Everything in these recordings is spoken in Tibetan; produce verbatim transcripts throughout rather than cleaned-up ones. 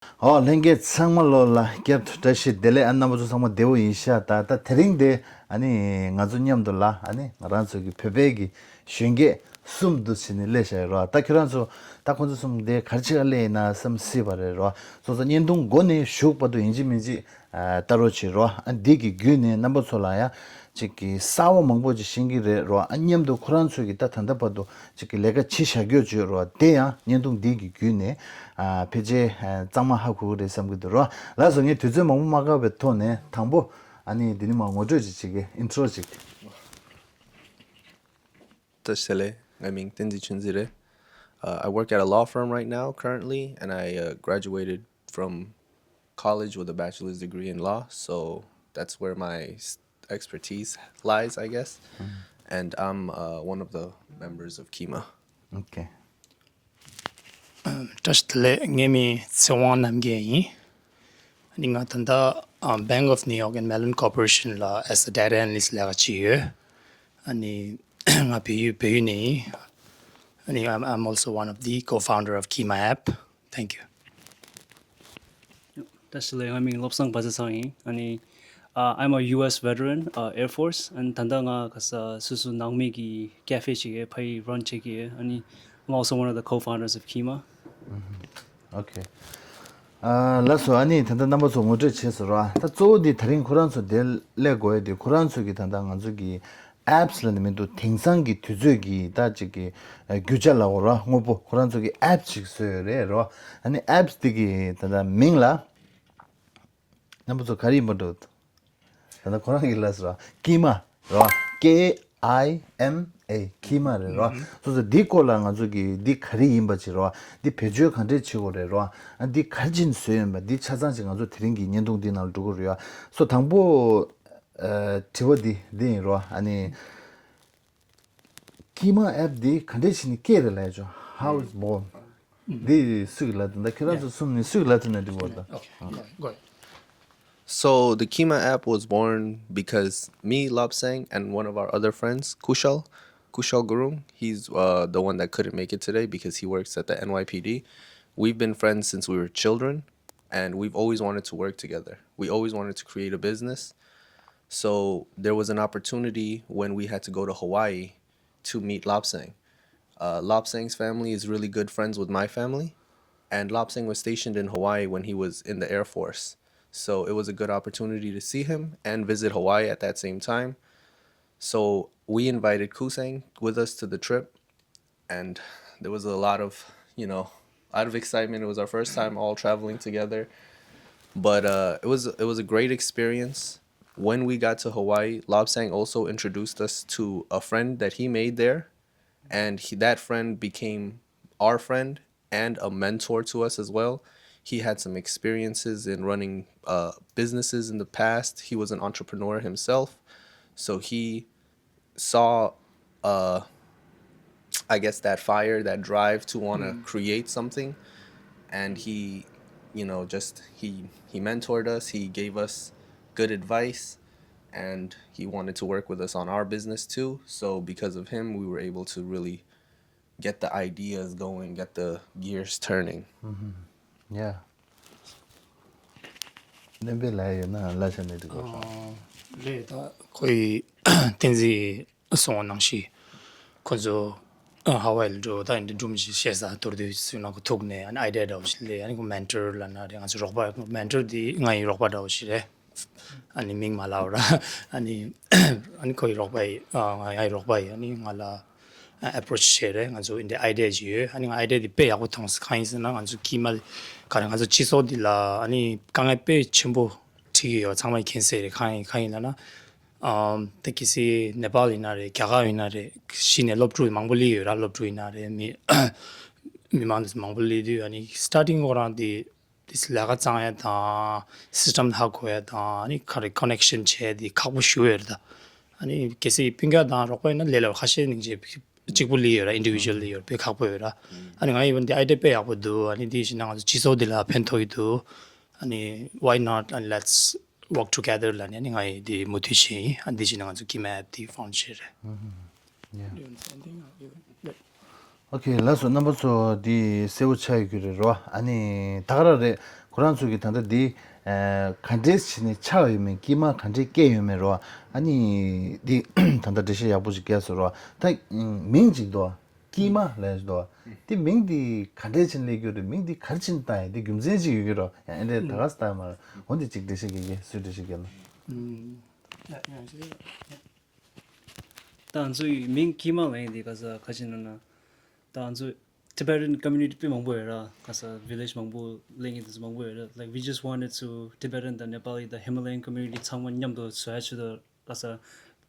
ཨོ་ལྷན་རྒྱས་ཚང་མ་ལོ་ལ་བསྐྱར་དུ་བཀྲ་ཤིས་བདེ་ལེགས། ཨ་རྣམ་པ་ཚོ་ཚང་མ་བདེ་པོ་ཡིན་ཤག་ད་ད་དེ་རིང་དེ་ཨ་ནི་ང་ཚོ་མཉམ་དུ་ལ་ཨ་ནི་ང་རང་ཚོ་གི་བོད་པའི་གི་གཞོན་སྐྱེས་གསུམ་འདུག་བྱས་ནས་སླེབས་བཞག་ཡོད་རོ། ད་ཁྱོད་རང་ཚོ་ད་ཁོང་ཚོ་གསུམ་དེ་ག་རེ་བྱེད་ག་སླེབས་ཡིན་ན་བསམ་སྲིད་པ་རེད་རོ། སོ་སོ་བརྙན་ཐུང་འགོ་ནས་གཞུག་བར་དུ་ཡིན་གཅིག་མིན་གཅིག་ཨ་ལྟ་རོགས་བྱེད་རོ། ཨ་འདི་གི་བརྒྱུད་ནས་རྣམ་པ་ཚོ་ལ་ཡང་ཅིག་གི་གསར་པ་མང་པོ་ཅིག་ཤེས་ཀྱི་རེད་རོ། ཨ་མཉམ་དུ་ཁོ་རང་ཚོས་ཀྱི་ད་ད་ལྟ་བར་དུ་ཅིག་གི་ལས་ཀ་བྱེད་བཞག་རྒྱུ་བརྗོད་རོ། དེ་ཡང་བརྙན་ཐུང་འདི་གི་བརྒྱུད་ནས་ཨ་ཕལ་ཆེར་ཨ་གཙང་མ་ཧ་གོ་གི་རེད་བསམ་གྱི་འདུག་རོ། ལགས་སོ། ངས་དུས་ཚོད་མང་པོ་མ་བཀག་པའི་ཐོག་ནས་དང་པོ་ཨ་ནི་འདི་ནི་མ་ངོ་སྤྲོད་ཅིག་བྱེད་ཀྱི། ཨིན་ཊྲོ་ཅིག་བཀྲ་ཤིས་བདེ་ལེགས། ང་མིང་བསྟན་འཛིན་ཆོས་འཛིན་རེད། Uh, I work at a law firm right now, currently, and I uh, graduated from college with a bachelor's degree in law, so that's where my s- expertise lies, I guess. And I'm uh, one of the members of Kima. Okay. བཀྲ་ཤིས་བདེ་ལེགས། ངའི་མིང་ཚེ་དབང་རྣམ་རྒྱལ་ཡིན། ཨ་ནི་ང་ད་ལྟ་ཨ་Bank of New York and Mellon Corporation ལ་as a data analyst ལས་ཀ་བྱེད་ཡོད། ཨ་ནི་ང་བལ་ཡུལ་བལ་ཡུལ་ནས་ཡིན། ཨ་ནི་I'm, I'm also one of the co-founder of Kima app. Thank you. བཀྲ་ཤིས་བདེ་ལེགས། ང་མིང་བློ་བཟང་བཛྲ་ཚང་ཡིན། ཨ་ནི uh, I'm a U S veteran, uh, Air Force, and ད་ལྟ་ང་ག་ས་སོ་སོ་ནང་མི་གི་cafe ཞིག་ཡོད། ཕ་ཡི་run བྱེད་ཀྱི་ཡོད། ཨ་ནི I'm also one of the co-founders of Kima. Okay. ཨ་ལགས་སོ། ཨ་ནི་ད་ལྟ་རྣམ་པ་ཚོ་ངོ་སྤྲོད་བྱས་སོང་ར། ད་གཙོ་བོ་འདི་དེ་རིང་ཁོ་རང་ཚོ་འདིར་སླེབས་དགོས་ཡ་དེ་ཁོ་རང་ཚོ་གི་ད་ལྟ་ང་ཚོ་གི་apps ལབ་ནི་མི་འདུག་དེང་སང་གི་དུས་ཚོད་ཀྱི་ད་ཅིག་གི་ཨ་རྒྱུ་ཆ་ལབ་དགོས་ར། དངོས་པོ་ཁོ་རང་ཚོ་གི་app ཅིག་བཟོས་ཡོད་རེད་རོ། ཨ་ནི་apps དེ་གི་ད་ལྟ་མིང་ལ་རྣམ་པ་ཚོ་ག་རེ་ཡིན་པ་འགྲོ། ད་ལྟ་ཁོ་རང་གི་ལབ་སོང་ར། ཀི་མ་རོ། K I M A ཀི་མ་རེད་རོ། སོ་སོ་འདི་སྐོར་ལ་ང་ཚོ་གི་འདི་ག་རེ་ཡིན་པ་ཅིག་རོ། འདི་བེད་སྤྱོད་ག་འདྲས་བྱེད་དགོས་རེད་རོ། ཨ་འདི་ག་རེ་བྱས་ནས་བཟོས་ཡོད་པ། འདི་ཆ་ཚང་ཅིག་ང་ཚོ་དེ་རིང་གི་བརྙན་ཐུང་འདི་ནང་ལ་འགྲོ་གི་རེད་ཡ། སོ་དང་པོ་ཨ་དྲི་བ་འདི་འདི་ཡིན་རོ། ཨ་ནི་ཀི་མ་app འདི་ག་འདྲས་བྱས་ནས་སྐྱེས་རེད་ལབ་ཡ་ཅོ། How it's born. འདི་སུ་གི་ལབ་དོན། ད་ཁྱེད་རང་ཚོ་གསུམ་ནས་སུ་གི་ལབ་ཐུབ་ན་འགྲིག་གོ་ད། Okay, go ahead, go ahead. So the Kima app was born because me, Lobsang, and one of our other friends, Kushal, Kushal Gurung, he's uh, the one that couldn't make it today because he works at the N Y P D. We've been friends since we were children, and we've always wanted to work together. We always wanted to create a business. So there was an opportunity when we had to go to Hawaii to meet Lobsang. Uh, Lobsang's family is really good friends with my family, and Lobsang was stationed in Hawaii when he was in the Air Force. So it was a good opportunity to see him and visit Hawaii at that same time. So we invited Kusang with us to the trip, and there was a lot of, you know, out of excitement. It was our first time all traveling together, but uh, it was it was a great experience. When we got to Hawaii, Lobsang also introduced us to a friend that he made there, and he, that friend became our friend and a mentor to us as well. He had some experiences in running uh, businesses in the past. He was an entrepreneur himself, so he saw, uh, I guess, that fire, that drive to want to create something, and he, you know, just he he mentored us. He gave us good advice, and he wanted to work with us on our business too. So because of him, we were able to really get the ideas going, get the gears turning. Yeah. བསྟན་པའི་ལ་ཡོད་ན་ལ་ཆ་ནས་འགྲིག་གོ། རེད། ད་ཁོ་ཡི་བསྟན་འཛིན་གསུང་བ་ནང་བཞིན་ཁོ་ཚོ་ཧ་ཝའི་ལ་འགྲོ། ད་ཡིན་དུས་སྒྲུང་ཞིག་བཤད་ས་ཐུག་དུས་ཚོད་ནང་ཁོ་ཐུག་ནས་ཨ་ནི་ཨའི་ཌི་ཡ་འདྲ་བོ་ཞིག་ལས། ཨ་ནི་ཁོ་མེན་ཊར་ལབ་ན་རེད། ང་ཚོ་རོགས་པ། མེན་ཊར་དེ་ང་ཡི་རོགས་པ་འདྲ་བོ་ཞིག་རེད། ཨ་ནི་མིང་མ་ལབ་ར། ཨ་ནི་ཨ་ནི་ཁོ་ཡི་རོགས་པ་ཡི་ཨ་ང་ཡི་རོགས་པ་ཡི་ཨ་ནི་ང་ལ་ཨ་ཨེ་པོ་རོ་ཆི་བྱས་རེད། ང་ཚོ་འདི་ཨའི་ཌི་ཡ་ཅིག་ཡོད། ཨ་ནི་ང་ཨའི་ཌི་ཡ་འདི་དཔེ་ཡག་པོ་མཐོང་སོང་། གང་ཡིན་ཟེར་ན་ང་ཚོ་ཀི་མ་ག་རེ་ང་ཚོ་སྤྱི་ཚོགས་འདི་ལ་ཨ་ནི་དཀའ་ངལ་དཔེ་ཆེན་པོ་འཕྲད་ཀྱི་ཡོད། ཚང་མས་མཁྱེན་གསལ་རེད། གང་ཡིན་གང་ཡིན་ལབ་ན་ཨམ་ད་གལ་སྲིད་ནེ་པཱལ་ཡིན་ན་རེད། རྒྱ་གར་ཡིན་ན་རེད། གཞི་ནས་སློབ་ཕྲུག་མང་པོ་སླེབས་ཡོད་ར། སློབ་ཕྲུག་ཡིན་ན་རེད། མི་མི་མང་དེ་ཚོ་མང་པོ་སླེབས་དུས་ཨ་ནི་སི་ཊར་ཊིང་ཁོ་རང་དེ་དེ་ལས་ཀ་གཙང་ཡ་དང་སི་སི་ཊམ་ཧ་གོ་ཡ་དང་ཨ་ནི་ག་རེ་ཀོ་ནེག་ཤན་བྱས་དེ་ཁག་པོ་ཞེ་པོ་ཡོད་རེད་ད། ཨ་ནི་གལ་སྲིད་སྤུན་ཀྱག་དང་རོགས་པ་ཡིན་ན་ལས་སླ་པོ། ཁ་ཤས་ནང་བཞིན་གཅིག་པུ་སླེབས་ཡོད་ར། ཨིན་ཌི་བི་ཞུ་ཨལ་སླེབས་ཡོད་ར། དཔེ་ཁག་པོ་ཡོད་ར། ཨ་ནི་ང་ཡི་འདི་ཨའི་ཌི་ཡ་དཔེ་ཡག་པོ་འདུག་ཨ་ནི་དེ་བྱས་ན་ང་ཚོ་སྤྱི་ཚོགས་འདི་ལ་ཕན་ཐོགས་ཀྱི་འདུག་ཨ་ནི་why not and let's work together ལབ་ནས་ཨ་ནི་ང་ཡི་འདི་མུ་མཐུད་བྱས་ཡིན། ཨ་འདི་བྱས་ན་ང་ཚོ་ཀི་མ་ཨེབ་འདི་ཕའུན་ཌ་བྱས་རེད། Yeah. Do you want to say anything? Or you good? ཨོ་ཁེ། ལགས་སོ། རྣམ་པ་ཚོ་འདི་གསལ་པོ་ཆགས་ཡོད་ཀྱི་རེད་རོ། ཨ་ནི་ད་ག་རང་རེད། ཁོ་རང་ཚོ་གི་ད་ལྟ་འདི་ཨ་ག་འདྲས་བྱས་ནས་ཆགས་ཡོད་མེད། དཀྱིལ་མ་ག་འདྲས་བཀལ་ཡོད་མེད་རོ། ཨ་ནི་འདི་ད་ལྟ་འགྲེལ་བཤད་ཡག་པོ་ཞིག་བརྒྱབ་སོང་རོ། ད་མིང་ཅིག་འདུག་དཀྱིལ་མ་ལབ་ཡག་ཅིག་འདུག་དེ་མིང་འདི་ག་འདྲས་བྱས་ནས་སླེབས་ཀྱི་ཡོད་རེད། མིང་འདི་ག་རེ་བྱས་ནས་བཏགས་ཡོད། དེ་རྒྱུ་མཚན་ཅིག་ཡོད་ཀྱི་རོ། ཡང་ཨེ་འདྲས་ད་ག་སེ་བཏགས་ཡོད་མ་རེད། འོ་འདི་ཅིག་འགྲེལ་བཤད་རྒྱག་གི། སུས་འགྲེལ་བཤད་རྒྱག་ན། ཨུམ། ཡ་ཡ་ཡ། ད་ང་ཚོའི་མིང་དཀྱིལ་མ་ལབ་ཡག་འདི་ག་ས་ག་ཅི་ན་ན། ད་ང་ཚོ་Tibetan community དཔེ་མང་པོ་ཡོད་ར། ག་ས་village མང་པོ་གླེང་མཁན་དེ་ཚོ་མང་པོ་ཡོད་ར། Like, we just wanted to Tibetan དང་Nepali དང་Himalayan community ཚང་མ་མཉམ་དུ་བཟོ་ཡག་ཆེད་དུ། ག་ས།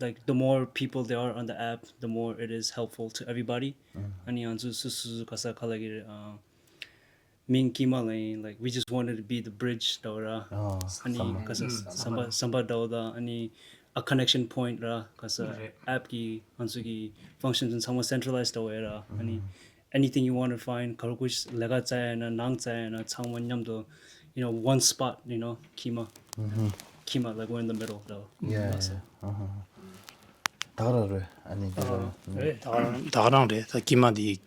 Like, the more people there are on the app, the more it is helpful to everybody. ཨ་ནི་ང་ཚོ་སུ་སུ་ག་ས་ག་ལ་གི་རེད། ཨ། མིང་དཀྱིལ་མ་ལབ་ཡག་like, we just wanted to be the bridge འདྲ་བོ་ར། ཨ་ནི་ག་ས་ཟམ་པ་ཟམ་པ་ཟམ་པ་འདྲ་བོ་དང་། ཨ་ནི་a connection point ར། ག་ས་རེད། app གི་ང་ཚོ་གི་functions ཚང་མ་centralized འདྲ་བོ་ཡོད་ར། ཨ་ནི་anything you want to find ག་རེ་ཀུ་ལས་ཀ་བཙལ་ཡག་ཡིན་ན། ནང་བཙལ་ཡག་ཡིན་ན། ཚང་མ་མཉམ་དུ། You know, one spot, you know, དཀྱིལ་མ། དཀྱིལ་མ། Like, we're in the middle འདྲ་བོ། Yeah, yeah. ད་ག་རང་རེད། ཨ་ནི་དེ་རང་རེད། ད་ག་རང་ད་ག་རང་རེད། ད་དཀྱིལ་མ་འདི་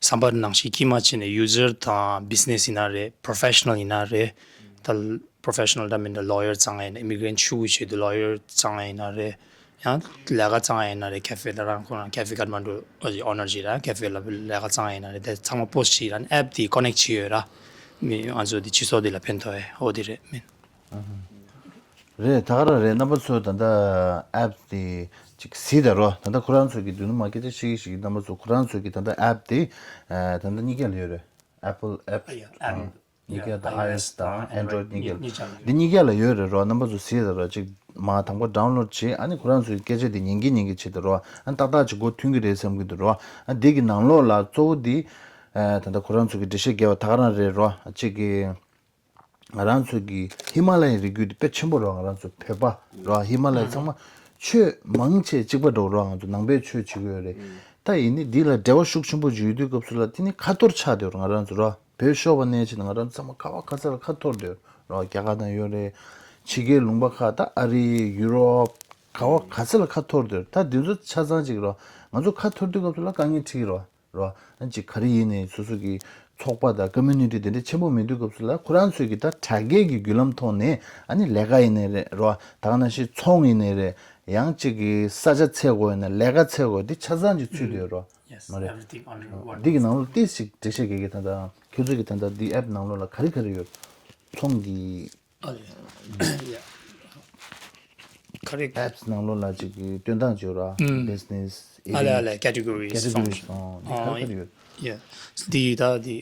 ཟམ་པ་ནང་བཞིན་དཀྱིལ་མ་བྱས་ནས་user དང་business ཡིན་ན་རེད། professional ཡིན་ན་རེད། ད་professional འདྲ་མིན་འདྲ་lawyer བཙལ་ཡག་ཡིན་ན། immigrant ཤོག་གུ་ཆེད་དུ་lawyer བཙལ་ཡག་ཡིན་ན་རེད། ཡང་ལས་ཀ་བཙལ་ཡག་ཡིན་ན་རེད། cafe ལ་རང་ཁོ་རང་cafe Kathmandu ཨོ་ཅི་owner ཅིག་ར། cafe ལ་ལས་ཀ་བཙལ་ཡག་ཡིན་ན་རེད། དེ་ཚང་མ་post བྱས་ར། ཨ་ནི་app དེ་connect བྱས་ཡོད་ར། མི་ང་ཚོ་དེ་སྤྱི་ཚོགས་དེ་ལ་ཕན་ཐོགས་ཡག་འོ་དེ་རེད། མིན། རེད། ད་ག་རང་རེད། རྣམ་པ་ཚོ་ད་ལྟ་app དེ་ཅིག་གཟིགས་དང་རོ། ད་ལྟ་ཁོ་རང་ཚོ་གི་མདུན་དུ་མ་སྐད་ཆ་བཤད་ཀྱི་ཞིག་རྣམ་པ་ཚོ། ཁོ་རང་ཚོ་གི་ད་ལྟ་app དེ་ཨ་ད་ལྟ་གཉིས་ཀ་ལ་ཡོད་རེད། Apple app ཨ་ཡ། ཨ་ནི་གཉིས་ཀ་དང་iOS དང་Android གཉིས་ཀ་ལ། འདི་གཉིས་ཀ་ལ་ཡོད་རེད་རོ། རྣམ་པ་ཚོ་གཟིགས་དང་རོ། ཅིག་མར་དང་པོ་download བྱེད། ཨ་ནི་ཁོ་རང་ཚོའི་སྐད་ཆ་དེ་ཉན་གི་ཉན་གི་བྱེད་དང་རོ། ཨ་ནི་ཏག་ཏག་ཅིག་མགོ་ཐོན་གི་རེད་བསམ་གི་འདུག་རོ། ཨ་འདི་གི་ནང་ལོགས་ལ་གཙོ་བོ་འདི་ཨ་ད་ལྟ་ཁོ་རང་ཚོ་གི་འགྲེལ་བཤད་རྒྱབ་པ་ད་ག་རང་རེད་རོ། ཅིག་གི་ང་རང་ཚོ་གི་ཧི་མ་ལ་ཡའི་རི་རྒྱུད་འདི་དཔེ་ཆེན་པོ་རོ། ང་རང་ཚོ་བོད་པ་རོ། ཧི་མ་ལ་ཡ་ཚང་མ་ཆོས་མང་ཆེ་གཅིག་པ་འདྲ་བོ་རོ། ང་ཚོ་ནང་པའི་ཆོས་བྱེད་ཀྱི་ཡོད་རེད། ད་ཡིན་ནི་འདི་ལ་འབྲེལ་བ་ཤུགས་ཆེན་པོ་ཅིག་ཡོད་དུས་སྐབས་སུ་ལ་དེ་ནི་ཁ་ཐོར་ཆགས་བསྡད་ཡོད་རེད། ང་རང་ཚོ་རོ། བོད་ཤོར་བ་ནས་བྱས་ནས་ང་རང་ཚང་མ་ག་བ་ག་ས་ལ་ཁ་འཐོར་བསྡད་ཡོད་རོ། རྒྱ་གར་ནང་ཡོད་རེད། ཕྱི་རྒྱལ་ལུང་པ་ཁག་ད་ཨ་རི། ཡུ་རོབ། ག་བ་ག་ས་ལ་ཁ་འཐོར་བསྡད་ཡོད་རེད། ད་འདི་ཚོ་ཆ་ཚང་ཅིག་རོ། ང་ཚོ་ཁ་འཐོར་དུས་སྐབས་སུ་ལ་དཀའ་ངལ་འཕྲད་ཀྱི་རོ། རོ། ཨ་ཅིག་ག་རེ་ཡིན་ནའི་སོ་སོ་གི་ཚོགས་པ་དང་community དེ་འདྲ་ཆེན་པོ་མེད་དུས་སྐབས་སུ་ལ་ཁོ་རང་ཚོས་ཀྱི་ད་དྲ་རྒྱའི་གི་བརྒྱུད་ལམ་ཐོག་ནས་ཨ་ནི་ལས་ཀ་ཡིན་ནའི་རེད་རོ། ད་ག་ནང་བཞིན་ཚོང་ཡིན་ནའི་རེད། ཡང་ཅིག་གི་ས་ཆ་འཚོལ་དགོས་ཡིན་ན། ལས་ཀ་འཚོལ་དགོས། འདི་ཆ་ཚང་ཅིག་ཚུད་བསྡད་ཡོད་རོ། Yes, མ་རེད། Everything under one འདི་གི་ནང་ལོགས་ཏོག་ཙམ་འགྲེལ་བཤད་རྒྱག་གི། ད་ལྟ་ཁྱོད་ཚོ་གི་ད་ལྟ་འདི་app ནང་ལོགས་ལ་ག་རེ་ག་རེ་ཡོད། ཚོང་གི་ཨ་ལེ། ཡ། ཁ་རེ། apps ནང་ལོགས་ལ་ཅིག་གི་སྟོན་སྟངས་བྱོས་ར། ཨུམ། Business ཨ་ལེ་ཨ་ལེ། categories categories function ཨང་། འདི་ཨ་ག་རེ་ག་རེ་ཡོད། Yeah. འདི་ད་འདི།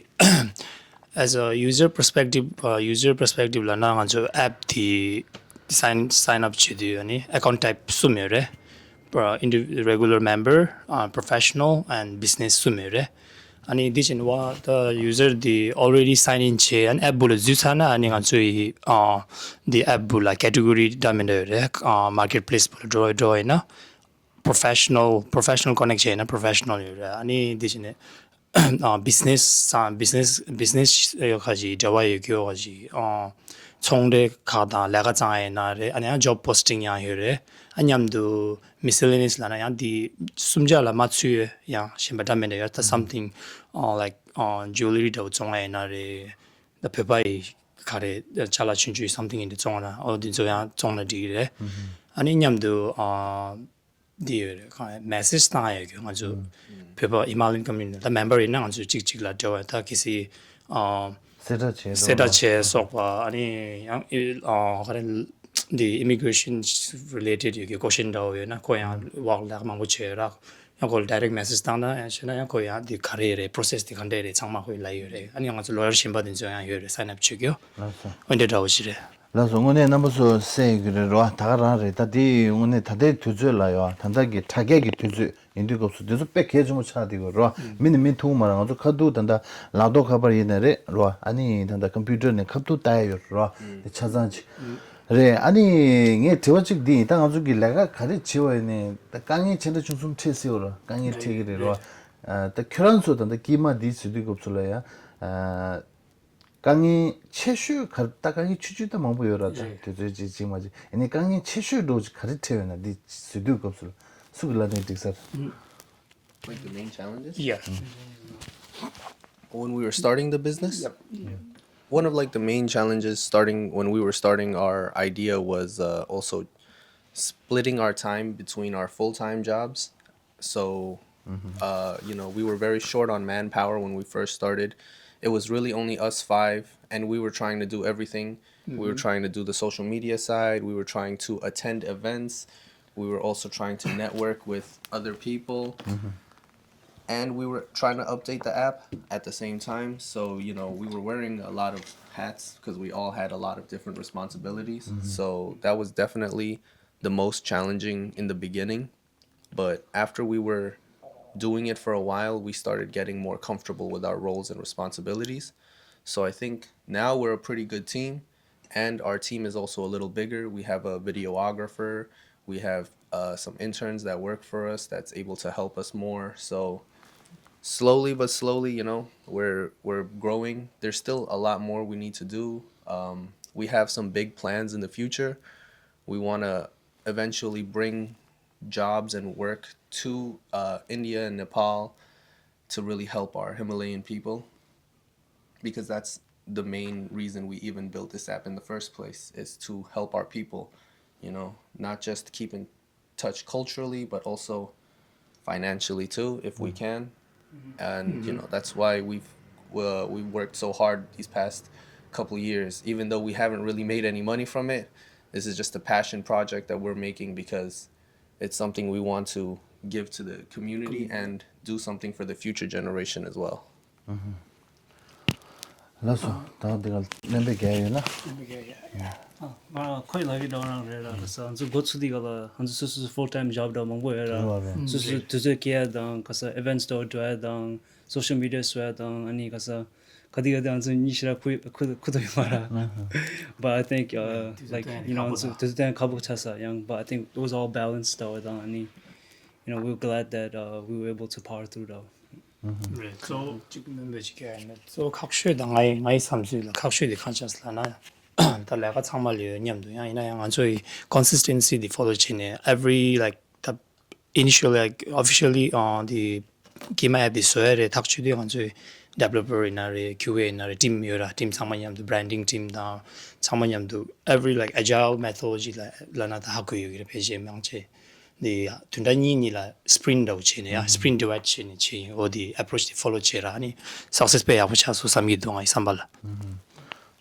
As a user perspective, uh, user perspective ལབ་ན་ང་ཚོ་app དེ་sign sign up བྱེད་དུས་ཨ་ནི་account type གསུམ་ཡོད་རེད། Uh, indiv- regular member, uh, professional and business གསུམ་ཡོད་རེད། ཨ་ནི་འདི་བཞིན་བ་ད་user འདི་already sign in བྱས། ཨ་ནི་app བུ་ལ་འཛུལ་ཚར་ན་ཨ་ནི་ང་ཚོའི་ཨ་འདི་app བུ་ལ་category འདྲ་མི་འདྲ་ཡོད་རེད། ཨ་marketplace བུ་ལ་འགྲོ་འགྲོ་ཡིན་ན་professional professional connect བྱས་ན་professional ཡོད་རེད། ཨ་ནི་འདི་བཞིན་ཨ་business སང་business business ཡོད་ཁ་ཅིག་འབྲེལ་བ་ཡོད་ཁ་ཅིག་ཨ་ཚོང་འབྲེལ་ཁག་དང་ལས་ཀ་བཙལ་ཡིན་ན་རེད། ཨ་ནི་ཡང་job posting ཡང་ཡོད་རེད། ཨ་མཉམ་དུ་miscellaneous ལབ་ན་ཡང་འདི་གསུམ་ཆ་ལ་མ་ཚུད་ཡང་གཞན་པ་འདྲ་མི་འདྲ་ཡོད། ད་something uh, like uh, jewelry འདྲ་བོ་བཙོང་ཡ་ཡིན་ན་རེད། ད་བོད་པ་ཡི་ག་རེ་ཅ་ལག་ཆུང་ཆུང་something ཡིན་འདི་བཙོང་ན་ཨོ་འདི་ཚོ་ཡང་བཙོང་ན་འགྲིག་གི་རེད། ཨ་ནི་མཉམ་དུ uh, འདི་ཡོད་རེད། གང་ཡང་message བཏང་ཡ་ཡོད་གི། ང་ཚོ་བོད་པ་ཧི་མ་ལ་ཡན་community ད་member ཡིན་ན་ང་ཚོ་གཅིག་གཅིག་ལ་འབྲེལ་བ་ད་གལ་སྲིད་ཨ་གསལ་བསྒྲགས་བྱས་གསལ་བསྒྲགས་བྱས་སོགས་པ། ཨ་ནི་ཡང་ཨ་ག་རེ་འདི་immigration related ཡོད་གི་question འདྲ་བོ་ཡོད་ན་ཁོ་ཡང་work ལས་ཀ་མང་པོ་བྱས་ཡོད་ར། ཡང་ཁོ་ལ་direct message བཏང་ན་ཡང་བྱས་ན་ཡང་ཁོ་ཡང་འདི་ག་རེ་རེད། process འདི་ག་འདྲས་རེད། ཚང་མ་ཁོ་ཡི་ལ་ཡོད་རེད། ཨ་ནི་ང་ཚོ་lawyer གཞན་པ་འདི་ཚོ་ཡང་ཡོད་རེད། sign up བྱེད་རྒྱུ་ལགས་སོ། འོ་འདྲ་འདྲ་བོ་ཞིག་རེད། ལགས་སོ། དངོས་གནས་རྣམ་པ་ཚོ་གསན་ཡོད་ཀྱི་རེད་རོ། ད་ག་རང་རེད། ད་དེ་དངོས་གནས་ད་ལྟའི་དུས་ཚོད་ལ་ཡོད། ད་ལྟ་གི་དྲ་རྒྱ་གི་དུས་ཚོད་ཡིན་དུས་སྐབས་སུ་དེ་ཚོ་དཔེ་གལ་ཆེན་པོ་ཆགས་བསྡད་ཡོད་རོ། མི་ནས་མི་ཐུག་མ་རེད། ང་ཚོ་ཁ་ཐུག་ད་ལྟ་ལག་ཐོག་ཁ་པར་ཡིན་ནའི་རེད་རོ། ཨ་ནི་ད་ལྟ་computer ནས་ཁ་ཐུག་ལྟ་ཡ་ཡོད་རོ། དེ་ཆ་ཚང་ཅིག་རེད། ཨ་ནི་ངས་དྲི་བ་གཅིག་འདི་ཡིན། ད་ང་ཚོ་གི་ལས་ཀ་ག་རེ་བྱེད་པ་ཡིན་ནའི་ད་དཀའ་ངལ་ཆེ་འདྲ་ཆུང་གསུམ་འཕྲད་སྲིད་པ་རོ། དཀའ་ངལ་འཕྲད་ཀྱི་རེད་རོ། ད་ཁྱོད་རང་ཚོ་ད་ལྟ་དཀྱིལ་མ་འདི་བཟོ་དུས་སྐབས་སུ་ལ་ཡ། དཀའ་ངལ་ཆེ་ཤོས་ག་རེ། ད་དཀའ་ངལ་ཆུང་ཆུང་ད་མང་པོ་ཡོད་ར། ད་རེད། དུས་ཚོད་ཅིག་ཅིག་མ་ཅིག་ཡིན་ནའི་དཀའ་ངལ་ཆེ་ཤོས་འདྲ་བོ་ཅིག་ག་རེ་འཕྲད་ཡོད་ན། འདི་བཟོ་དུས་སྐབས་སུ་ལ་སུ་གི་ལ་ནས་འགྲིག་ས་རེད། Like the main challenges? Yeah. When we were starting the business? Yep. One of, like, the main challenges starting when we were starting our idea was, uh, also splitting our time between our full-time jobs. So, uh, you know, we were very short on manpower when we first started. It was really only us five, and we were trying to do everything. We were trying to do the social media side. We were trying to attend events. We were also trying to network with other people. And we were trying to update the app at the same time. So, you know, we were wearing a lot of hats because we all had a lot of different responsibilities. So that was definitely the most challenging in the beginning. But after we were doing it for a while, we started getting more comfortable with our roles and responsibilities. So I think now we're a pretty good team, and our team is also a little bigger. We have a videographer, we have, uh, some interns that work for us that's able to help us more. So slowly but slowly, you know, we're we're growing. There's still a lot more we need to do. Um, we have some big plans in the future. We want to eventually bring jobs and work to, uh, India and Nepal to really help our Himalayan people, because that's the main reason we even built this app in the first place, is to help our people, you know, not just keep in touch culturally, but also financially too, if we can. And, you know, that's why we've, uh, we worked so hard these past couple years, even though we haven't really made any money from it. This is just a passion project that we're making because it's something we want to give to the community and do something for the future generation as well. ལགས་སོ། ད་འདི་ག་གླེན་པའི་རྒྱལ་ཡོད་ན། ང་ཁོས་ལབ་ཀྱི་འདྲ་བ་རང་རེད་ལ། ག་ས་ང་ཚོ་འགོ་ཚུགས་དུས་ག་ལ་ང་ཚོ་སོ་སོ་full time job འདྲ་མང་པོ་ཡོད་ར། སོ་སོ་དུས་ཚོད་སྐྱེལ་ཡ་དང་ག་ས་events འདྲ་འགྲོ་ཡ་དང་social media བཟོ་ཡ་དང་ཨ་ནི་ག་ས་ག་དུས་ག་དུས་ང་ཚོ་གཉིད་ཞེ་དྲག་ཁུག་ཁུག་ཁུག་ཐུབ་ཡོད་མ་ར། But I think, uh, like, you know, ང་ཚོ་དུས་ཚོད་ཁག་པོ་ཆགས་ས་ཡང་། But I think it was all balanced འདྲ་བ་དང་ཨ་ནི you know, we were glad that, uh, we were able to power through འདྲ་བ། རེད། གཙོ་བོ་གཅིག་སྨན་པ་ཅིག་ག་ཡིན་ན་གཙོ་བོ་ཁག་ཤོས་དང་ངའི་ངའི་བསམ་ཚུལ་ལ་ཁག་ཤོས་དེ་གང་ཆགས་ལབ་ན། ད་ལས་ཀ་ཚང་མ་ལ་ཡོད་མཉམ་དུ་ཡང་ཡིན་ན་ཡང་ང་ཚོ་ཡི་consistency དེ་follow བྱས་ནས་every, like, the initial, like, officially, uh, the Kima app དེ་བཟོ་ཡ་རེད། ཐག་གཅོད་དུས་ང་ཚོའི་developer ཡིན་ན་རེད། Q A ཡིན་ན་རེད། team ཡོད་ར། team ཚང་མ་མཉམ་དུ། branding team དང་ཚང་མ་མཉམ་དུ། every, like, agile methodology ལ་ལ་ན་ད་ཧ་གོ་ཡོད་ཀྱི་རེད། ཕལ་ཆེར་མང་ཆེ། འདི་ཡ་བདུན་ཕྲག་གཉིས་གཉིས་ལ་sprint འདྲ་བོ་བྱས་ནས་ཡ་sprint divide བྱས་ནས་བྱས་ཡིན། འོ་དེ་approach དེ་follow བྱས་ར། ཨ་ནི་success དཔེ་ཡག་པོ་ཆགས་སོང་བསམ་གྱི་འདུག་ངའི་བསམ་པ་ལ།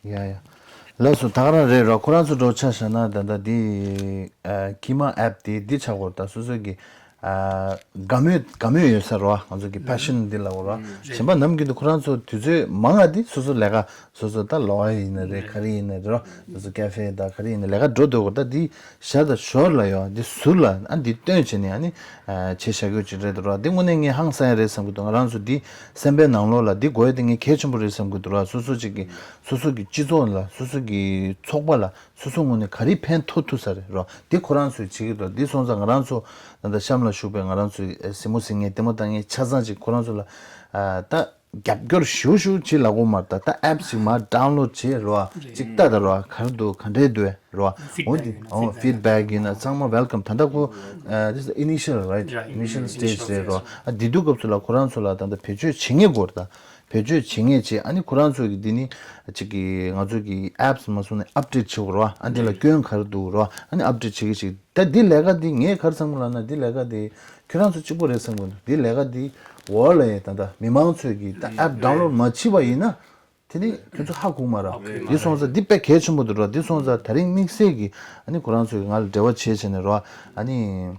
ཡ་ཡ། ལགས་སོ། ད་ག་རང་རེད་རོ། ཁོ་རང་ཚོ་འགྲོ་ཆ་བཞག་ན་ད་ལྟ་འདི་Kima app དེ་འདི་ཆགས་གོ་ད་སོ་སོ་གི་དགའ་མོས་དགའ་མོས་ཡོད་ས་རོ། ང་ཚོ་གི་passion འདི་ལ་གོ་རོ། གཞན་པ་ནམ་རྒྱུན་དུ་ཁོ་རང་ཚོ་དུས་ཚོད་མང་ང་འདི་སོ་སོ་ལས་ཀ་སོ་སོ་ད་ལོ་ཡིན་ན་རེད། ག་རེ་ཡིན་ན་རེད་རོ། སོ་སོ་cafe ད་ག་རེ་ཡིན་ན་ལས་ཀ་འགྲོ་འདུག་གོ་ད་འདི་ཞར་དང་ཞོར་ལ་ཡོད། འདི་ཟུར་ལ་ཨ་འདི་སྟོན་བྱས་ནས་ཨ་ནི་བྱེད་བཞག་རྒྱུ་ཅིག་རེད་འདུག་ར། འདི་དངོས་གནས་ངས་ཧང་སང་ཡ་རེད་བསམ་གྱི་འདུག་ང་རང་ཚོ་འདི་སེམས་པའི་ནང་ལོགས་ལ་འདི་དགོས་ཡ་དེ་ངས་གལ་ཆེན་པོ་རེད་བསམ་གྱི་འདུག་ར། སོ་སོ་ཅིག་གི་སོ་སོ་གི་སྤྱི་ཚོགས་ལ་སོ་སོ་གི་ཚོགས་པ་ལ་སོ་སོ་ངོས་ནས་ག་རེ་ཕན་ཐོགས་ཐུབ་ས་རེད་ར། འདི་ཁོ་རང་ཚོས་བྱེད་ཀྱི་འདུག་འདི་སོང་ཙང་ང་རང་ཚོ་ད་ལྟ་གཤམ་ལ་བཞུགས་པའི་ང་རང་ཚོའི་གཟིགས་མོ་གཟིགས་མཁན་ལྟད་མོ་ལྟ་མཁན་ཆ་ཚང་ཅིག་ཁོ་རང་ཚོ་ལ་ད། རྒྱབ་སྐྱོར་ཞུ་ཞུ་བྱེད་ལ་གོ་མར་ད་ད་app ཞིག་མར་download བྱེད་རོ། ཅིག་ལྟ་ད་རོ། ག་རེ་འདུག་ག་འདྲས་འདུག་རོ། འོ་འདི་འོ་feedback ཡིན་ན་ཚང་མ་welcome ད་ད་ཁོ་this is initial, right? Initial stage རེད་རོ། ཨ་འདི་དུས་སྐབས་སུ་ལ་ཁོ་རང་ཚོ་ལ་ད་ད་བེད་སྤྱོད་བྱེད་ངེས་སྐོར་ད་བེད་སྤྱོད་བྱེད་ངེས་བྱེད། ཨ་ནི་ཁོ་རང་ཚོ་གི་འདི་ནི་ཅིག་གི་ང་ཚོ་གི་apps མ་སོང་ནས་update བྱེད་དགོས་རོ། ཨ་འདི་ལ་སྐྱོན་ག་རེ་འདུག་རོ། ཨ་ནི་update བྱེད་གི་ཅིག་ད་འདི་ལས་ཀ་འདི་ངས་ག་རེ་བསམ་གི་ལབ་ན་འདི་ལས་ཀ་འདི་ཁྱོད་རང་ཚོ་གཅིག་པོ་རེད་བསམ་གི་འདུག་འདི་ལས་ཀ་འདི་འོག་ལ་ཡ་ད་ལྟ་མི་མང་ཚོས་ཀྱི་ད་app download མ་བྱས་པ་ཡིན་ན་དེ་ནི་ཁྱོད་ཚོ་ཧ་གོ་མ་ར། འདི་སོང་ཙང་འདི་དཔེ་གལ་ཆེན་པོ་འདུག་ར། འདི་སོང་ཙང་ད་རིང་དམིགས་བསལ་གྱི་ཨ་ནི་ཁོ་རང་ཚོས་ཀྱི་ང་ལ་འབྲེལ་བ་བྱས་བྱས་ནས་ར། ཨ་ནི་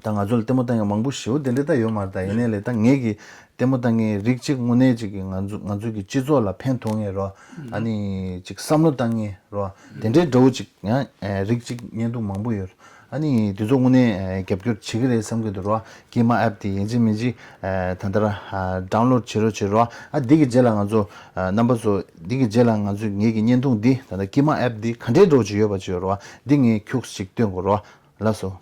ད་ང་ཚོ་ལ་ལྟད་མོ་ལྟ་མཁན་མང་པོ་ཞེ་པོ་དེ་འདྲ་ད་ཡོད་མ་རེད། ད་ཡིན་ནའི་ལས་ད་ངེད་ཀྱི་ལྟད་མོ་ལྟ་མཁན་རིགས་གཅིག་དངོས་གནས་ཅིག་གི་ང་ཚོ་ང་ཚོ་གི་སྤྱི་ཚོགས་ལ་ཕན་ཐོགས་མཁན་རོ། ཨ་ནི་ཅིག་བསམ་བློ་བཏང་མཁན་རོ། དེ་འདྲའི་འདྲ་བོ་ཅིག་ཡང་རིགས་གཅིག་བརྙན་ཐུང་མང་པོ་ཡོད། ཨ་ནི་དེ་ཚོ་དངོས་གནས་རྒྱབ་སྐྱོར་བྱེད་ཀྱི་རེད་བསམ་གྱི་འདུག་རོ། Kima app དེ་ཡིན་གཅིག་མིན་གཅིག་ད་ལྟ་ར་download བྱེད་རོགས་བྱེད་རོ། ཨ་འདི་གི་རྗེས་ལ་ང་ཚོ་རྣམ་པ་ཚོ་འདི་གི་རྗེས་ལ་ང་ཚོ་ངེད་ཀྱི་བརྙན་ཐུང་འདི་ད་ལྟ་Kima app འདི་ག་འདྲའི་འདྲ་བོ་ཅིག་ཡོད་པ་ཅིག་ཡོད་རོ། འདི་ངས་ཁྱུག་ཅིག་སྟོན་དགོས་རོ། ལགས་སོ།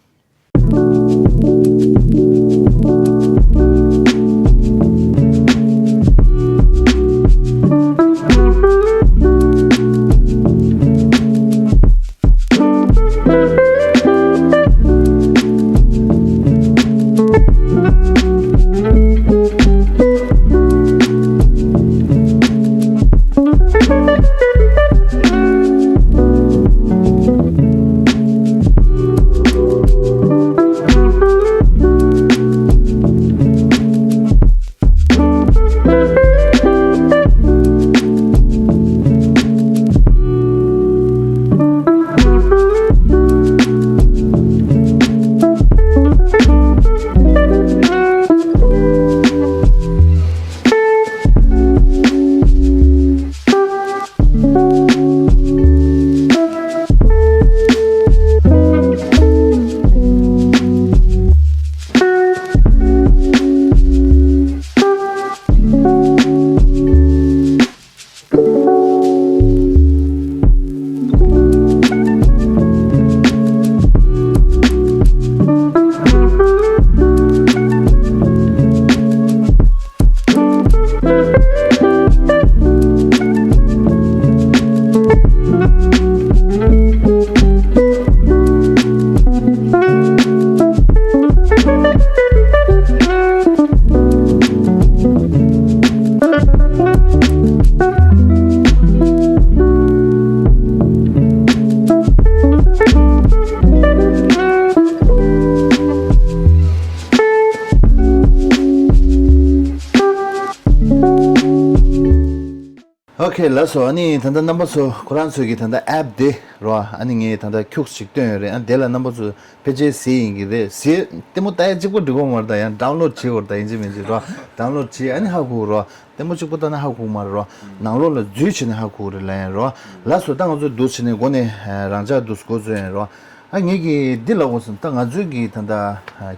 ཁེ་ལ་སོ། ཨ་ནི་ད་ལྟ་རྣམ་པ་ཚོ་ཁོ་རང་ཚོའི་གི་ད་ལྟ་ཨེབ་དེ་རོ། ཨ་ནི་ངས་ད་ལྟ་ཁྱུག་ཅིག་བཏོན་ཡོད་རེད། ཨ་དེ་ལ་རྣམ་པ་ཚོ་ཕལ་ཆེར་གཟིགས་ཡིན་གི་རེད། གཟིགས་ལྟད་མོ་ལྟ་ཡ་གཅིག་པོ་འགྲིག་གི་མ་རེད། ད་ཡང་ཌའོན་ལོཌ་བྱེད་དགོས་རེད། ད་ཡིན་གཅིག་མིན་གཅིག་རོ། ཌའོན་ལོཌ་བྱེད། ཨ་ནི་ཧ་གོ་རོ། ལྟད་མོ་གཅིག་པོ་ལྟ་ན་ཧ་གོ་མ་རེད་རོ། ནང་ལོགས་ལ་འཛུལ་བྱས་ནས་ཧ་གོ་རེད་ལབ་ཡིན་རོ། ལ་སོ། ད་ང་ཚོ་འདུག་བྱས་ནས་འགོ་ནས་རང་འཇགས་འདུག་འགོ་བཟོས་ཡིན་རོ། ཨ་ངས་གི་འདི་ལབ་དགོས་སམ། ད་ང་ཚོའི་གི་ད་ལྟ་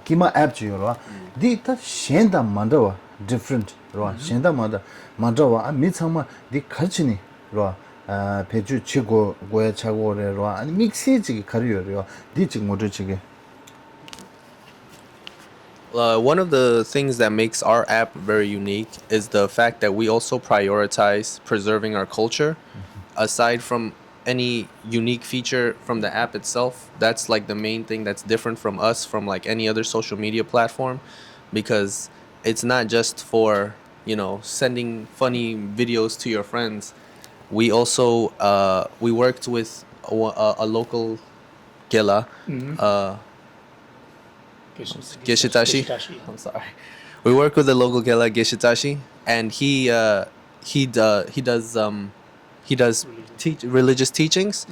ཀི་མ་ཨེབ་ཅིག་ཡོད་རོ། འདི་ད་གཞན་དང་མ་འདྲ་བ། ཌི་ཕ་རེན་ཊི་རོ། གཞན་དང་མ་འདྲ་མ་འདྲ་བ། ཨ་མི་ཚང་མ་འདི་ག་རེ་བྱས་ནས་རོ། ཨ་བེད་སྤྱོད་བྱེད་དགོས་དགོས་ཡ་ཆགས་ཀྱི་ཡོད་རེད་རོ། ཨ་ནི་དམིགས་བསལ་ཅིག་གི་ག་རེ་ཡོད་རེད་རོ། འདི་ཅིག་ངོ་སྤྲོད་བྱེད་གི། Uh, one of the things that makes our app very unique is the fact that we also prioritize preserving our culture. Aside from any unique feature from the app itself, that's like the main thing that's different from us from like any other social media platform, because it's not just for, you know, sending funny videos to your friends. We also uh, we worked with a, a, a local Gela, uh, Geshitashi. I'm sorry. We work with the local Gela, Geshitashi, and he uh, he uh, he does um, he does teach religious teachings,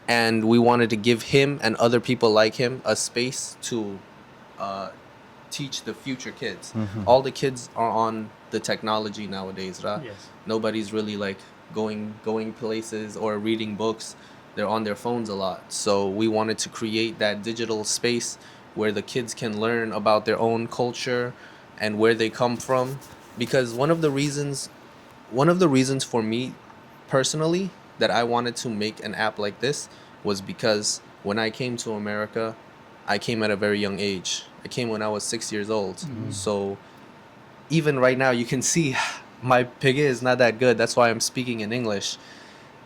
and we wanted to give him and other people like him a space to uh, teach the future kids. All the kids are on the technology nowadays, right? Yes. Nobody's really like going going places or reading books. They're on their phones a lot. So we wanted to create that digital space where the kids can learn about their own culture and where they come from. Because one of the reasons one of the reasons for me personally that I wanted to make an app like this was because when I came to America, I came at a very young age. I came when I was six years old. So even right now, you can see my Pege is not that good. That's why I'm speaking in English.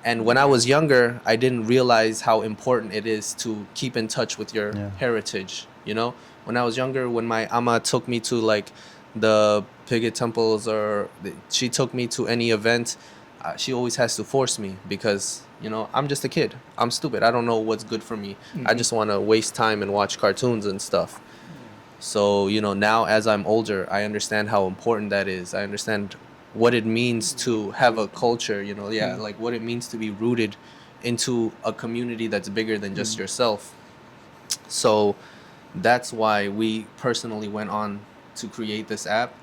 And when I was younger, I didn't realize how important it is to keep in touch with your heritage. You know, when I was younger, when my ama took me to like the Pege temples or the, she took me to any event, uh, she always has to force me because, you know, I'm just a kid. I'm stupid. I don't know what's good for me. I just want to waste time and watch cartoons and stuff. So, you know, now as I'm older, I understand how important that is. I understand what it means to have a culture, you know, yeah, like what it means to be rooted into a community that's bigger than just yourself. So that's why we personally went on to create this app.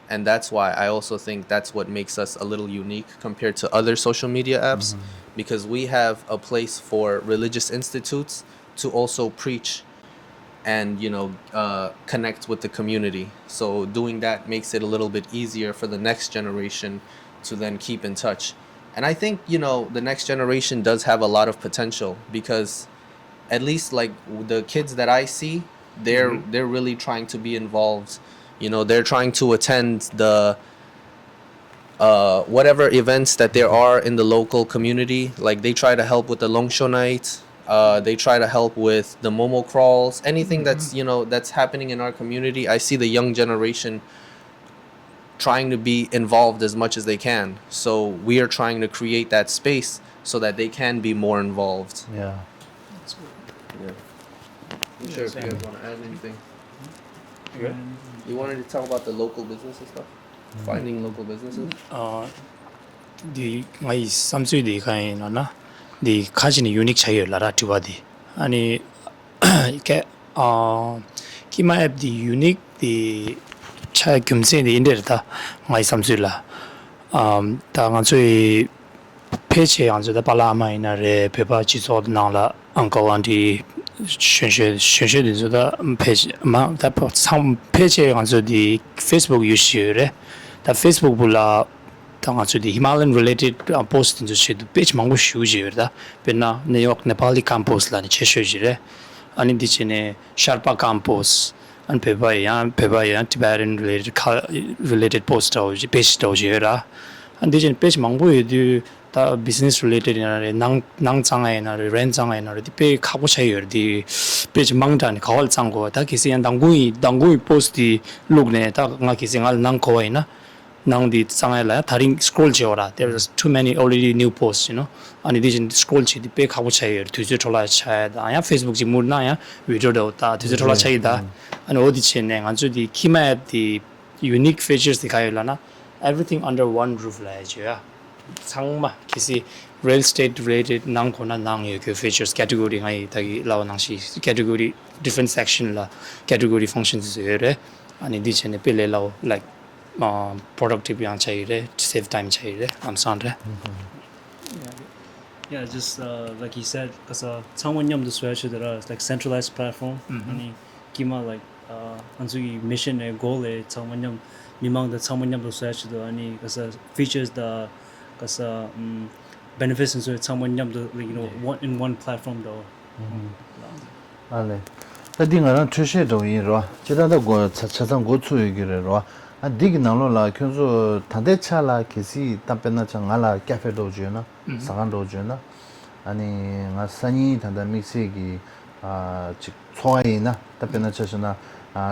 And that's why I also think that's what makes us a little unique compared to other social media apps, because we have a place for religious institutes to also preach and, you know, uh, connect with the community. So doing that makes it a little bit easier for the next generation to then keep in touch. And I think, you know, the next generation does have a lot of potential because at least like the kids that I see, they're they're really trying to be involved. You know, they're trying to attend the uh, whatever events that there are in the local community. Like they try to help with the Longsho night. Uh, they try to help with the Momo crawls. Anything that's you know that's happening in our community, I see the young generation trying to be involved as much as they can. So we are trying to create that space so that they can be more involved. Yeah. Yeah. I'm sure if you guys want to add anything. You wanted to talk about the local business and stuff? Finding local businesses? འདི་ང་ཡི་བསམ་ཚུལ་འདི་གང་ཡིན་ལབ་ན། འདི་ག་ཅི་ནས་ཡུ་ནིག་ཆགས་ཡོད་ལབ་ར་དྲི་བ་འདི། ཨ་ནི་ཀེ་ཨ་ཀི་མ་ཨེབ་འདི་ཡུ་ནིག་འདི་ཆགས་རྒྱུ་མཚན་འདི་འདི་འདྲ་རེད། ད་ང་ཡི་བསམ་ཚུལ་ལ། ཨམ་ད་ང་ཚོའི་ཕལ་ཆེར་ང་ཚོ་ད་པཱ་ལགས་ཨ་མ་ཡིན་ན་རེད། བོད་པ་སྤྱི་ཚོགས་ནང་ལ་ཨང་ཀལ་ཨན་ཊི་གཞོན་གཞོན་གཞོན་གཞོན་དེ་ཚོ་ད་ཕལ་ཆེར་མ་ད་ཚང་ཕལ་ཆེར་ང་ཚོ་འདི་ཕེ་སི་བུག་ཡུ་སི་བྱེད་ཡོད་རེད། ད་ཕེ་སི་བུག་བུ་ལ་ད་ང་ཚོ་འདི་ཧི་མ་ལ་ཡན་རི་ལེ་ཊེཌ་པོ་སི་ཊི་དེ་ཚོ་བྱེད་དུས་པེ་ཇི་མང་པོ་ཞེ་པོ་ཅིག་ཡོད་རེད། ད་དཔེར་ན་ནེའུ་ཡོག་ནེ་པ་ལི་ཀམ་པོ་སི་ལབ་ནས་ཆེ་ཤོས་ཅིག་རེད། ཨ་ནི་འདི་བྱས་ནས་ཤར་པ་ཀམ་པོ་སི། ཨ་ནི་བོད་པ་ཡང་བོད་པ་ཡང་ཊི་བེ་ཊན་རི་ལེ་ཊེཌ་ཁ་རི་ལེ་ཊེཌ་པོ་སི་ཊི་འདྲ་བོ་ཅིག་པེ་ཇི་འདྲ་བོ་ཅིག་ཡོད་ར། ཨ་ནི་འདི་བྱས་ནས་པེ་ཇི་མང་པོ་ཡོད་དུས་ད་བི་ཛི་ནེ་སི་རི་ལེ་ཊེཌ་ཡིན་ན་རེད། ནང་ནང་གཙང་ཡིན་ན་རེད། རེན་གཙང་ཡིན་ན་རེད། འདི་དཔེ་ཁག་པོ་ཆགས་ཡོད་རེད། འདི་པེ་ཇི་མང་དྲགས་ནས་ག་བ་ལ་གཙང་དགོས། ད་གལ་སྲིད་ཡང་མདང་དགོང་ཡི་མདང་དགོང་ཡི་པོ་སི་ཊི་འདི་བླུགས་ནས་ད་ང་གལ་སྲིད་ང་ལ་ནང་གོ་བ་ཡིན་ན། ནང་འདི་གཙང་ཡ་ལ་ཡང་ད་རིང་སི་ཀོ་རོལ་བྱེད་འོ་ར། There is too many already new posts, you know. ཨ་ནི་འདི་བཞིན་སི་ཀོ་རོལ་བྱེད་དུས་དཔེ་ཁག་པོ་ཆགས་ཡོད་རེད། དུས་ཚོད་འཕྲོ་བརླག་ཆགས་ཡ་དང་ཡང་ཕེ་སི་བུག་ཅིག་མུར་ན་ཡང་བི་ཌི་ཡོ་འདྲ་བོ་ད་དུས་ཚོད་འཕྲོ་བརླག་ཆགས་ཡི་ད། ཨ་ནི་འོ་འདི་བྱས་ནས་ང་ཚོས་འདི་ཁི་མ་ཨེབ་འདི་ཡུ་ནིག་ཕི་ཅར་སི་འདི་ག་ཡོད་ལབ་ན། Everything under one roof ལབ་ཡ་བྱོས་ཡ། ཚང་མ་གལ་སྲིད་real estate related ནང་དགོས་ན་ནང་ཡོད་རྒྱུ་features category ང་ཡི་ད་གི་ལབ་པ་ནང་བཞིན་category different section ལ་category functions ཡོད་རེད། ཨ་ནི་འདི་བྱས་ནས་དཔེ་ལས་སླ་བོ། like uh, productive ཡང་ཆགས་ཀྱི་རེད། save time ཆགས་ཀྱི་རེད། ལམ་སང་རེད། Yeah, just uh, like you said, ག་ས་ཚང་མ་མཉམ་དུ་བཟོ་ཡ་ཆེད་དུ་ར་like centralized platform. ཨ་ནི་དཀྱིལ་མ་like uh, ང་ཚོ་གི་mission ནས་goal ལས་ཚང་མ་མཉམ་མི་མང་དང་ཚང་མ་མཉམ་དུ་བཟོ་ཡ་ཆེད་དུ། ཨ་ནི་ག་ས་features དང་ག་ས um, benefits and so ཚང་མ་མཉམ་དུ like you know one in one platform དོ། ཨ་ལས། ད་འདི་ང་རང་འཕྲོས་བཤད་འདྲ་བོ་ཡིན་རོ། སྤྱིར་བཏང་ད་འགོ་ཆ་ཆ་ཚང་འགོ་ཚུགས་ཡོད་ཀྱི་རེད་རོ། ཨ་འདི་གི་ནང་ལོགས་ལ་ཁྱོད་ཚོ་ད་ལྟའི་ཆ་ལ་གལ་སྲིད་ད་དཔེར་ན་ཆ་ང་ལ་cafe འདྲ་བོ་བྱོས་ན་ཟ་ཁང་འདྲ་བོ་བྱོས་ན། ཨ་ནི་ང་སང་ཉིན་ད་ལྟ་དམིགས་བསལ་གྱི་ཨ་ཅིག་འཚོ་བ་ཡིན་ན་ད་དཔེར་ན་ཆ་བཞག་ན་ཨ་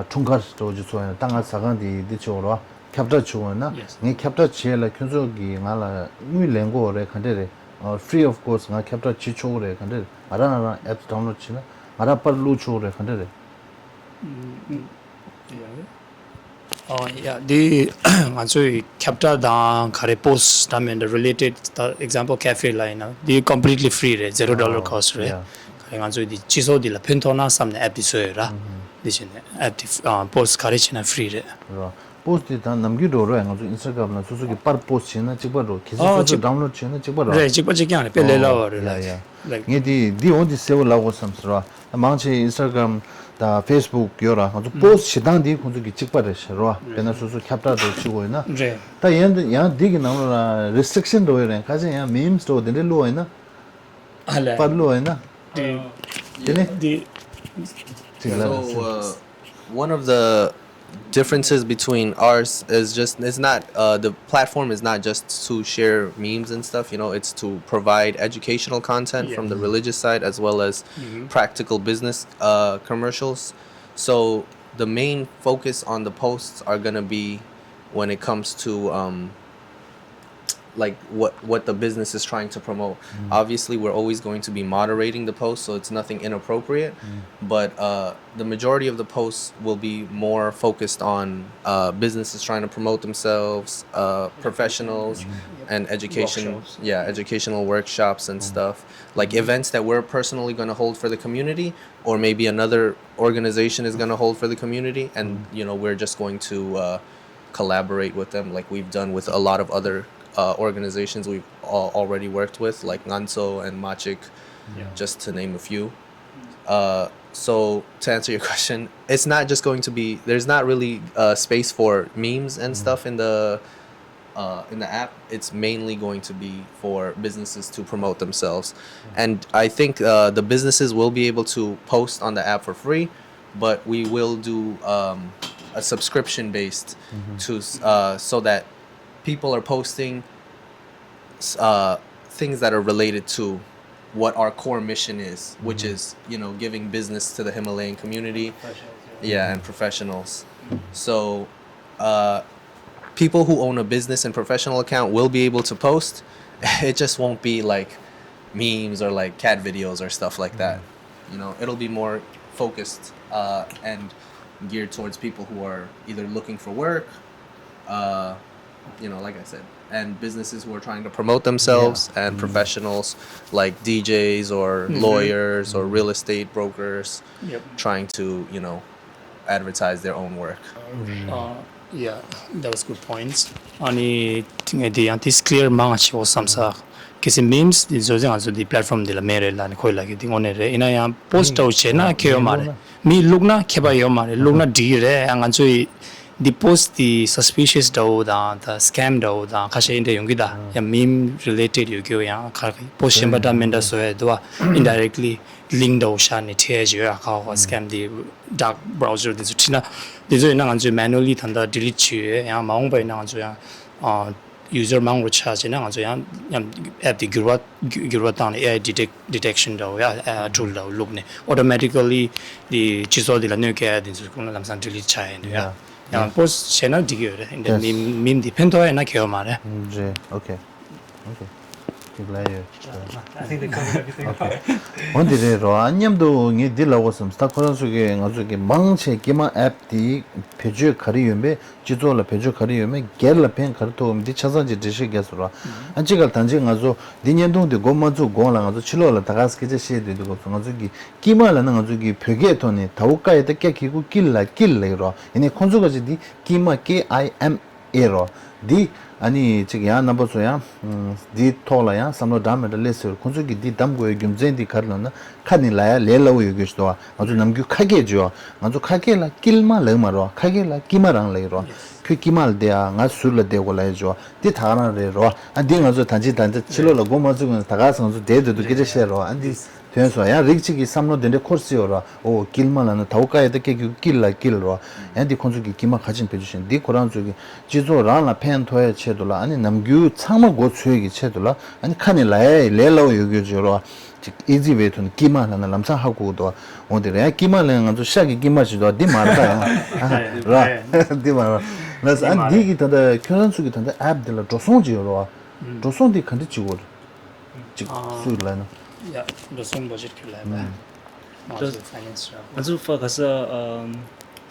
འཁྲུངས་སྐར་འདྲ་བོ་ཅིག་འཚོགས་ཡོད་ན་ད་ང་ཟ་ཁང་དེ་འདི་བྱེད་དགོས་རེད་བ། ཁྱབ་བསྒྲགས་བྱེད་དགོས་ཡོད་ན། Yes. ངས་ཁྱབ་བསྒྲགས་བྱེད་ཡས་ལ་ཁྱོད་ཚོ་གིས་ང་ལ་དངུལ་ལེན་དགོས་རེད། ག་འདྲས་རེད། ཨ་free of cost ང་ཁྱབ་བསྒྲགས་བྱེད་ཆོག་གི་རེད། ག་འདྲས་རེད། ང་རང་རང་རང་apps download བྱས་ན་ང་རང་པར་བླུག་ཆོག་གི་རེད། ག་འདྲས་རེད། ཨོ་ཡ། འདི་ང་ཚོའི་ཁྱབ་བསྒྲགས་དང་ག་རེ་post དང་མིན་འདྲ་related ད་example cafe ལ་ཡིན་ན་འདི་completely free རེད། zero dollar cost རེད། Yeah. ག་རེ་ང་ཚོའི་འདི་སྤྱི་ཚོགས་འདི་ལ་ཕན་ཐོགས་ན་བསམ་ནས་app འདི་བཟོས་ཡོད་ར། འདི་བྱས་ནས་app འདི་post ག་རེ་བྱས་ན་free རེད། ར། post དེ་ད་ནམ་རྒྱུན་འགྲོ་རོགས་ང་ཚོ་Instagram ལ་སོ་སོ་གི་པར་post བྱས་ན་གཅིག་པ་འགྲོ། གལ་སྲིད་ཨོ་སོ་སོ་གཅིག download བྱས་ན་གཅིག་པ་རོ། རེད། གཅིག་པ་གཅིག་རྐྱང་རེད། དཔེ་ལས་སླ་བ་རེད། ཨོ་ཡ་ཡ། Like ངས་དེ་འདི་འོ་འདི་གསལ་བོ་ལབ་དགོས་བསམ་ཟེར་བ། མང་ཆེ་Instagram དང་Facebook ཡོད་ར། ང་ཚོ་post བྱེད་སྟངས་དེ་ཁོང་ཚོ་གི་གཅིག་པ་རེད་ཟེར་བ། དཔེར་ན་སོ་སོ་ཁྱབ་བསྒྲགས་འགྲོ་བྱེད་དགོས་ཡོད་ན། རེད། ད་ཡང་ཡང་འདི་གི་ནང་ལོགས་ལ་restriction འགྲོ་ཡོད་རེད། ཁ་ཆེ་ཡང་memes འགྲོ་དེ་འདྲས་བླུགས་ཡོད་ན། ཨ་ལས། པར་བླུགས་ཡོད་ན། དེ། དེ་ནི། དེ། དེ་ལ། So, uh, one of the differences between ours is just it's not uh, the platform is not just to share memes and stuff, you know, it's to provide educational content from the religious side as well as practical business uh, commercials. So the main focus on the posts are going to be when it comes to um, like what what the business is trying to promote. Obviously, we're always going to be moderating the post, so it's nothing inappropriate. But uh, the majority of the posts will be more focused on uh, businesses trying to promote themselves, uh, professionals, and education. Workshops. Yeah, educational workshops and stuff, like events that we're personally going to hold for the community, or maybe another organization is going to hold for the community, and you know we're just going to uh, collaborate with them, like we've done with a lot of other uh, organizations we've al- already worked with, like Nganso and Machik, just to name a few. Uh, so to answer your question, it's not just going to be, there's not really uh, space for memes and stuff in the uh, in the app. It's mainly going to be for businesses to promote themselves. And I think uh, the businesses will be able to post on the app for free, but we will do um, a subscription based to s- uh, so that people are posting s- uh, things that are related to what our core mission is, which is, you know, giving business to the Himalayan community. Yeah, and professionals. So uh, people who own a business and professional account will be able to post. It just won't be like memes or like cat videos or stuff like that. You know, it'll be more focused uh, and geared towards people who are either looking for work, uh, you know, like I said, and businesses who are trying to promote themselves, and professionals like D Js or lawyers or real estate brokers trying to, you know, advertise their own work. Uh, yeah, that was good points. ཨ་ནི་ངས་དེ་ཡང་དེ་clear མང་ང་བྱེད་དགོས་བསམ་ས། གལ་སྲིད་memes དེ་བཟོ་ཚེ་ང་ཚོ་དེ་platform དེ་ལ་མེད་རེད་ལབ་ནས་ཁོས་ལབ་ཀྱི་དེ་དངོས་གནས་རེད། ཡིན་ན་ཡང་post འདྲ་བོ་བྱས་ན་ཁྱད་ཡོད་མ་རེད། མི་བླུགས་ན་ཁྱད་པར་ཡོད་མ་རེད། བླུགས་ན་འགྲིག་གི་རེད། ཨ་ང་ཚོའི་འདི་post དེ་suspicious འདྲ་བོ་དང་ད་scam འདྲ་བོ་དང་ཁ་ཤས་ཡིན་འདྲ་ཡོང་གི་ད། ཡང་meme related ཡོད་ཀྱི་ཡང་ཁ་post གཞན་པ་འདྲ་མིན་འདྲ་བཟོ་ཡ་འདུག་བ། Indirectly link འདྲ་བོ་བཞག་ནས་ཁྲིད་ཡ་ཅིག་ཡོད་ཡ། ཁ་བ་scam དེ་dark browser དེ་ཚོ་ཁྲིད་ན་དེ་ཚོ་ཡིན་ན་ང་ཚོས་manually ད་ལྟ་delete བྱས་ཡོད། ཡང་མ་འོངས་པ་ཡིན་ན་ང་ཚོ་ཡང་user མང་རུ་ཆགས་བྱས་ན་ང་ཚོ་ཡང་ཡང་app དེ་འགྱུར་བ་འགྱུར་བ་བཏང་ནས་A I detect detection འདྲ་བོ་ཡ། A I tool འདྲ་བོ་བླུགས་ནས་automatically དེ་སྤྱི་ཚོགས་དེ་ལ་གནོད་སྐྱེལ་ཡ་དེ་ཚོ་ཀུན་ལ་ལམ་སང་delete ཆགས་ཡ་འདུག་ཡ། ཡང་post བྱས་ན་འགྲིག་གི་ཡོད་རེད། འདི་meme meme འདི་ཕན་ཐོགས་ཡོད་ན་གལ་ཡོད་མ་རེད། རེད། Okay. Okay. ཅིག་ལ་ཡོད། I think they covered everything. འོ་འདི་རེད་རོ། ཨ་མཉམ་དུ་ངས་འདི་ལབ་དགོས་བསམ། ད་ཁོ་རང་ཚོ་གིས་ང་ཚོ་གི་མང་ཆེ་ཀྱི་མ་ཨེབ་དེ་བེད་སྤྱོད་ག་རེ་ཡོད་པས། སྤྱི་ཚོགས་ལ་བེད་སྤྱོད་ག་རེ་ཡོད་མེད། སྒེར་ལ་ཕན་ག་རེ་ཐོགས་མེད། འདི་ཆ་ཚང་ཅིག་འགྲེལ་བཤད་རྒྱག་སོང་རོ། ཨ་གཅིག་ག་ལ་ད་ཅིག་ང་ཚོ་འདི་བརྙན་ཐུང་འདི་འགོ་མ་བཙུགས་གོང་ལ་ང་ཚོ་ཕྱི་ལོགས་ལ་ད་ག་སེ་སྐད་ཆ་བཤད་སྡོད་དུས་སྐབས་སུ། ང་ཚོ་གི་ཀྱི་མ་ལབ་ན་ང་ཚོ་གི་བོད་སྐད་ཐོག་ནས་ད་འུ་ཀ་ཡ་ད་ཀྱ་གི་གུ་ཀིལ་ལ་ཀིལ་ལབ་ཀྱི་རོ། ཡིན་ནའི་ཁོང་ཚོ་ག་ཅིག་འདི་ཀྱི་མ་ཀེ་ཨའི་ཨེམ་ཨེ་རོ། འདི་ཨ་ནི་ཅིག་ཡང་རྣམ་པ་ཚོ་ཡང་འདིའི་ཐོག་ལ་ཡང་བསམ་བློ་འདྲ་མི་འདྲ་སླེབས་སྲིད། ཁོང་ཚོ་གིས་འདི་གདམ་དགོས་པའི་རྒྱུ་མཚན་འདི་ག་རེ་ལབ་ན། ཁ་ནས་ལབ་ཡ་ལས་སླ་བོ་ཡོད་རྒྱུ་ཞིག་འདུག་བ། ང་ཚོ་ནམ་རྒྱུན་ཁ་སྐད་བརྗོད་བ། ང་ཚོ་ཁ་སྐད་ལ་ཀིལ་མ་ལབ་མ་རོ། ཁ་སྐད་ལ་ཀྱི་མ་རང་ལབ་ཀྱི་རོ། ཁྱོད་ཀྱི་མ་ལ་བསྡད་ཨ། ང་ཟུར་ལ་བསྡད་དགོས་ལབ་ཡ་བརྗོད་བ། འདི་ད་ག་རང་རེད་རོ། ཨ་འདི་ང་ཚོ་ད་ཅི་ད་ལྟ་ཕྱི་ལོགས་ལ་འགོ་མ་བཙུགས་གོང་ད་ག་སེ་ང་ཚོ་བསྡད་སྡོད་དུས་སྐད་ཆ་བཤད་རོ། ཨ་འདི་ཐོན་སོང་ཡང་རིགས་གཅིག་གི་བསམ་བློ་དེ་འདྲ་འཁོར་སྲིད་ཡོད་ར། ཨོ་ཀིལ་མ་ལབ་ན་ད་འུ་ཀ་ཡ་ད་ཀྱ་གི་གུ་ཀིལ་ལ་ཀིལ་རོ། ཡང་འདི་ཁོང་ཚོ་གི་ཀྱི་མ་ག་ཅིག་བེད་སྤྱོད་བྱེད། འདི་ཁོ་རང་ཚོ་གི་སྤྱི་ཚོགས་རང་ལ་ཕན་ཐོགས་ཡ་ཆེད་དུ་ལ། ཨ་ནི་ནམ་རྒྱུན་ཚང་མ་མགོ་ཚོས་ཀྱི་ཆེད་དུ་ལ། ཨ་ནི་ཁ་ནས་ལབ་ཡ་ལས་སླ་བོ་ཡོད་རྒྱུ་བརྗོད་རོ། ཅིག་ཨི་ཛི་ཝེ་ཐོག་ནས་ཀྱི་མ་ལབ་ན་ལམ་སང་ཧ་གོ་གི་འདུག་འོ་དེ་རེད། ཡང་ཀྱི་མ་ལབ་ན་ང་ཚོ་ཤ་གི་ཀྱི་མ་ཞིག་འདུག་འདི་མ་རེད་ད་ཡང་། ར། འདི་མ་རེད། ལགས་སོ། ཨ་འདི་གི་ད་ལྟ་ཁྱོད་རང་ཚོ་གི་ད་ལྟ་ཨེབ་འདི་ལ་འགྲོ་སོང་ཅིག་ཡོད་རེད་བ། འགྲོ་སོང་འདི་ག་འདྲ་བྱེད་དགོས་རེད། ཅིག་སུས་ལབ་ན། Yeah, འགྲོ་སོང་བ་ཇེཊ་ཁྱོད་ལབ་ན། ང་ཚོ་ཕ་ག་ས་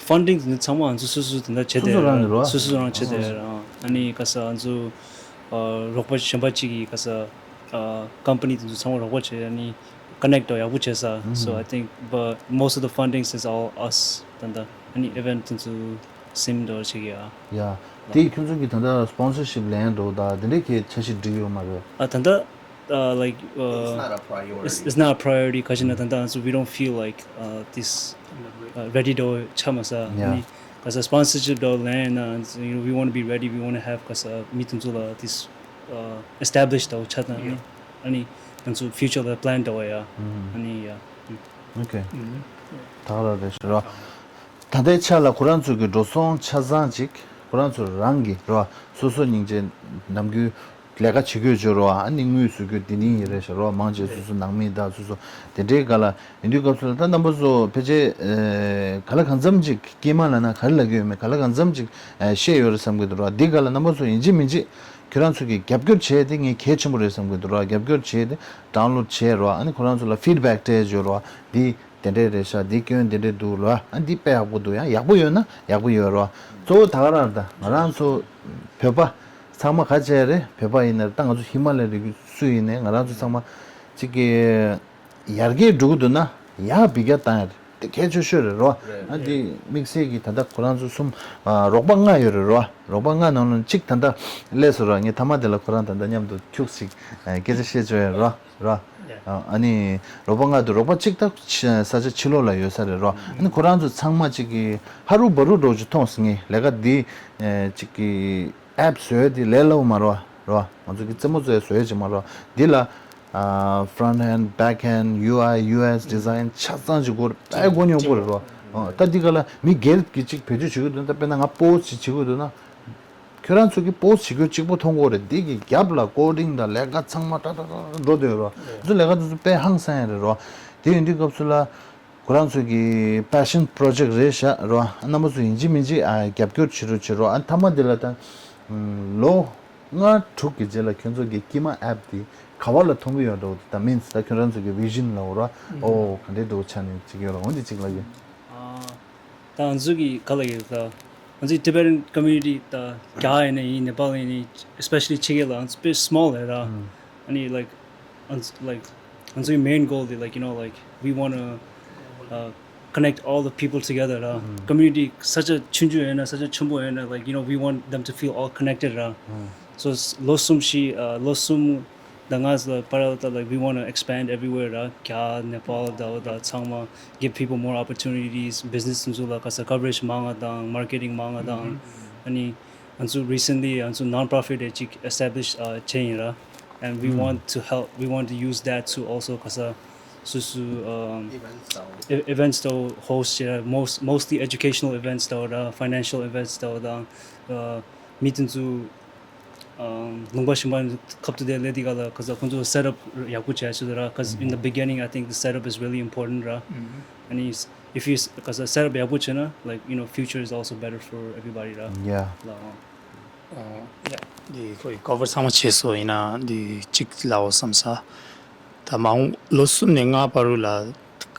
ཕན་ཌིང་འདི་ཚང་མ་ང་ཚོ་སོ་སོ་དེ་འདྲ་བྱས་ཏེ། སོ་སོ་རང་གི་རེད་བ། སོ་སོ་རང་བྱས་ཏེ་རེད། ཨ་ནི་ག་ས་ང་ཚོ་རོགས་པ་གཞན་པ་གཅིག་གིས་ག་ས་ཀམ་པ་ནི་དེ་ཚོ་ཚང་མ་རོགས་པ་བྱས། ཨ་ནི་ཀ་ནེག་ཊི་ཡག་པོ་བྱས་ས། So I think, but most of the funding is all us. ད་ལྟ་ཨ་ནི་ཨི་ཝེན་ཊི་དེ་ཚོ་སིམ་འགྲོ་བྱེད་ཀྱི་ཨ། ཡ། དེ་ཁྱོད་ཚོ་གི་ད་ལྟ་སི་པོན་སར་ཤིབ་ལེན་འགྲོ་ད་དེ་འདྲའི་གི་འཆར་གཞི་སྒྲིག་ཡོད་མ་རེད། ཨ་ད་ལྟ་uh, like uh, It's not a priority. it's, it's not a priority. ག་ཅི་ན་ད་ལྟ་so we don't feel like uh, this uh, ready to ཆགས་མ་ས། Yeah. ཨ་ནི་ག་ས་སི་པོན་སར་ཤིབ་དོ་ལེན་ན། You know, we want to be ready. We want to have ག་ས་མི་དེ་ཚོ་ལ་this uh, establish དོ་ཆགས་ན། ཨ་ནི་ང་ཚོ་ཕིའུ་ཅར་ལ་པི་ལན་དོ་ཡ། ཨ་ནི་ཡ། ཨོ་ཁེ། ད་ག་རང་རེད་ཤི་རོ། ད་ལྟའི་ཆ་ལ་ཁོ་རང་ཚོ་གི་འགྲོ་སོང་ཆ་ཚང་ཅིག་ཁོ་རང་ཚོ་རང་གི་རོ། སོ་སོ་སྙིང་རྗེ་ནམ་རྒྱུན་ལས་ཀ་བྱེད་དགོས་བྱོས་རོ། ཨ་ནི་དངུལ་བཟོ་རྒྱུ་དེ་ནི་ཡིན་རེད་ཤི་རོ། མང་ཆེ་སོ་སོ་ནང་མི་དང་སོ་སོ་དེ་འདྲའི་ག་ལ་ཡིན་དུས་སྐབས་སུ་ལ། ད་རྣམ་པ་ཚོ་ཕལ་ཆེར་ག་ལ་གང་འཚམ་ཅིག་སྐྱེས་མ་ལབ་ན་ག་རེ་ལབ་ཀྱི་ཡོད་མེད་ག་ལ་གང་འཚམ་ཅིག་ཤེས་ཡོད་རེད་བསམ་གྱི་འདུག་རོ། འདི་ག་ལ་རྣམ་པ་ཚོ་ཡིན་གཅིག་མིན་གཅིག་ཁྱོད་རང་ཚོ་གི་རྒྱབ་སྐྱོར་བྱས་དེ་ངས་གལ་ཆེན་པོ་རེད་བསམ་གྱི་འདུག་རོ། རྒྱབ་སྐྱོར་བྱས་དེ་ཌའོན་ལོཌ་བྱས་རོ། ཨ་ནི་ཁོ་རང་ཚོ་ལ་ཕིཌ་བེག་སྤྲད་བྱོས་རོ། འདི་དེ་འདྲས་རེད་ཤག་འདི་སྐྱོན་དེ་འདྲས་འདུག་ལོ། ཨ་འདི་དཔེ་ཡག་པོ་འདུག་ཡང་ཡག་པོ་ཡོད་ན་ཡག་པོ་ཡོད་རོ། གཙོ་བོ་ད་ག་རང་ད་ང་རང་ཚོ་བོད་པ་ཚང་མ་ག་བྱས་རེད། བོད་པ་ཡིན་ན་རེད། ད་ང་ཚོ་ཧི་མ་ལ་ཡའི་རི་རྒྱུད་སུ་ཡིན་ནའི་ང་རང་ཚོ་ཚང་མ་གཅིག་གི་ཡར་རྒྱས་འགྲོ་གི་འདུག་ན་ཡར་འབུད་རྒྱག་བཏང་ཡ་རེད། དེ་གལ་ཆེ་ཤོས་རེད་རོ། ཨ་འདི་དམིགས་བསལ་གྱི་ད་ལྟ་ཁོ་རང་ཚོ་གསུམ་རོགས་པ་ལྔ་ཡོད་རེད་རོ། རོགས་པ་ལྔ་ནང་ལ་གཅིག་ད་ལྟ་སླེབས་སོང་རོ། ངས་མཐའ་མ་དེ་ལ་ཁོ་རང་ད་ལྟ་མཉམ་དུ་ཁྱུག་ཅིག་སྐད་ཆ་བཤད་ཆོག་ཡ་རོ། རོ། ཨ་ནི་རོགས་པ་ལྔ་འདུག་རོགས་པ་གཅིག་ད་ས་ཆ་ཕྱི་ལོགས་ལ་ཡོད་ས་རེད་རོ། ཨ་ནི་ཁོ་རང་ཚོ་ཚང་མ་གཅིག་གི་ཧ་རུ་བ་རུ་འགྲོ་རྒྱུ་མཐོང་སོང་། ངས་ལས་ཀ་འདི་གཅིག་གི་ཨེབ་བཟོས་དེ་ལས་སླ་བོ་མ་རེད་བ། རེད་བ། ང་ཚོ་གི་རྩེད་མོ་རྩེ་བཟོས་ཅིག་མ་རེད་བ། འདི་ལ་ཨ་front end, back end, U I, U X design ཆ་ཚང་ཅིག་དགོས་རེད། དཔེ་མགོ་རྙོག་པོ་རེད་རོ། ཨ་ད་འདི་ག་ལ་མི་སྒེར་གྱི་ཅིག་བེད་སྤྱོད་བྱེད་ཀྱི་འདུག་ན། ད་དཔེར་ན་ང་པོ་སི་ཊི་ཅིག་བྱེད་ཀྱི་འདུག་ན། ཁྱོད་རང་ཚོ་གི་པོ་སི་ཊི་བྱེད་རྒྱུ་གཅིག་པོ་མཐོང་གི་ཡོད་རེད། འདི་གི་རྒྱབ་ལ་ཀོ་ཌིང་དང་ལས་ཀ་ཚང་མ་ཏག་ཏག་ཏག་འགྲོ་བསྡད་ཡོད་རོ། ང་ཚོ་ལས་ཀ་དེ་ཚོ་དཔེ་ཧང་སང་ཡ་རེད་རོ། དེ་ཡིན་དུས་སྐབས་སུ་ལ། ཁོ་རང་ཚོ་གི་པེ་ཤན་པོ་རོ་ཇེག་རེད་ཤག་རོ། རྣམ་པ་ཚོ་ཡིན་གཅིག་མིན་གཅིག་ཨ་རྒྱབ་སྐྱོར་བྱེད་རོགས་བྱེད་རོགས། ཨ་མཐའ་མ་དེ་ལ་ད་ལོ་ལྔ་དྲུག་གི་རྗེས་ལ་ཁྱོད་ཚོ་གི་སྐྱེས་མ་ཨེབ་དེ་ག་བ་ལ་མཐོང་གི་ཡོད་འགྲོ། ད་མིན་ད་ཁྱོད་རང་ཚོ་གི་བི་ཤན་ལ་འོ་རོ། ཨོ་ག་འདྲའི་འགྲོ་ཆ་ནས་ཅིག་ཡོད་རོ། འོ་འདི་ཅིག་ལ་ཡོད། ད་ང་ཚོ་གི་ག་ལ་ཡོད་ད། ང་ཚོའི་Tibetan community ད་རྒྱ་ཡིན་ན་ཡིན། ནེ་པཱལ་ཡིན་ན་ཡིན། Especially ཕྱི་རྒྱལ་ལ་ང་ཚོ་དཔེ་སི་མོལ་རེད་ར། ཨ་ནི་like ང་ཚོ་like ང་ཚོའི་main goal དེ་like you know like we wanna uh, connect all the people together ར། Community ས་ཆ་ཆུང་ཆུང་ཡིན་ན་ས་ཆ་ཆེན་པོ་ཡིན་ན་like you know we want them to feel all connected ར། So ལོ་གསུམ་ཞིག uh, ལོ་གསུམ་ད་ང་ཚོ་ལ་བར་ལ་ད་like we wanna expand everywhere ར། རྒྱ་ནེ་པཱལ་ད་འོ་ད་ཚང་མ་give people more opportunities, business དེ་ཚོ་ལ་ག་ས་coverage མང་ང་དང་marketing མང་ང་དང་། ཨ་ནི་ང་ཚོ་recently ང་ཚོ་non-profit ཅིག་establish uh, བྱས་ཡིན་ར། And we want to help, we want to use that to also ག་ས་སུ་སུ um, Events དང་e- events དོ་host བྱས་ར། Most, mostly educational events དོ་ར། Financial events དོ་དང་uh, མི་དེ་ཚོ um, ལུང་པ་གཞན་པ་ཁབ་ཏུ་དེ་ལས་དེ་ག་ལ་ག་ས་ཁོང་ཚོ་set up ཡག་པོ་བྱས་ཆོག་ར། Cause in the beginning I think the setup is really important ར། ཨ་ནི་if you ག་ས་set up ཡག་པོ་བྱས་ན་like you know future is also better for everybody ར། Yeah. ལ། Uh, yeah. འདི་ཁོའི་ཀོ་བར་ཚང་མ་བྱས་སོ་ཡིན་ན་འདི་གཅིག་ལའོ་བསམ་ས། ད་མ་འོངས་ལོ་གསུམ་ནས་ལྔ་བར་ལ་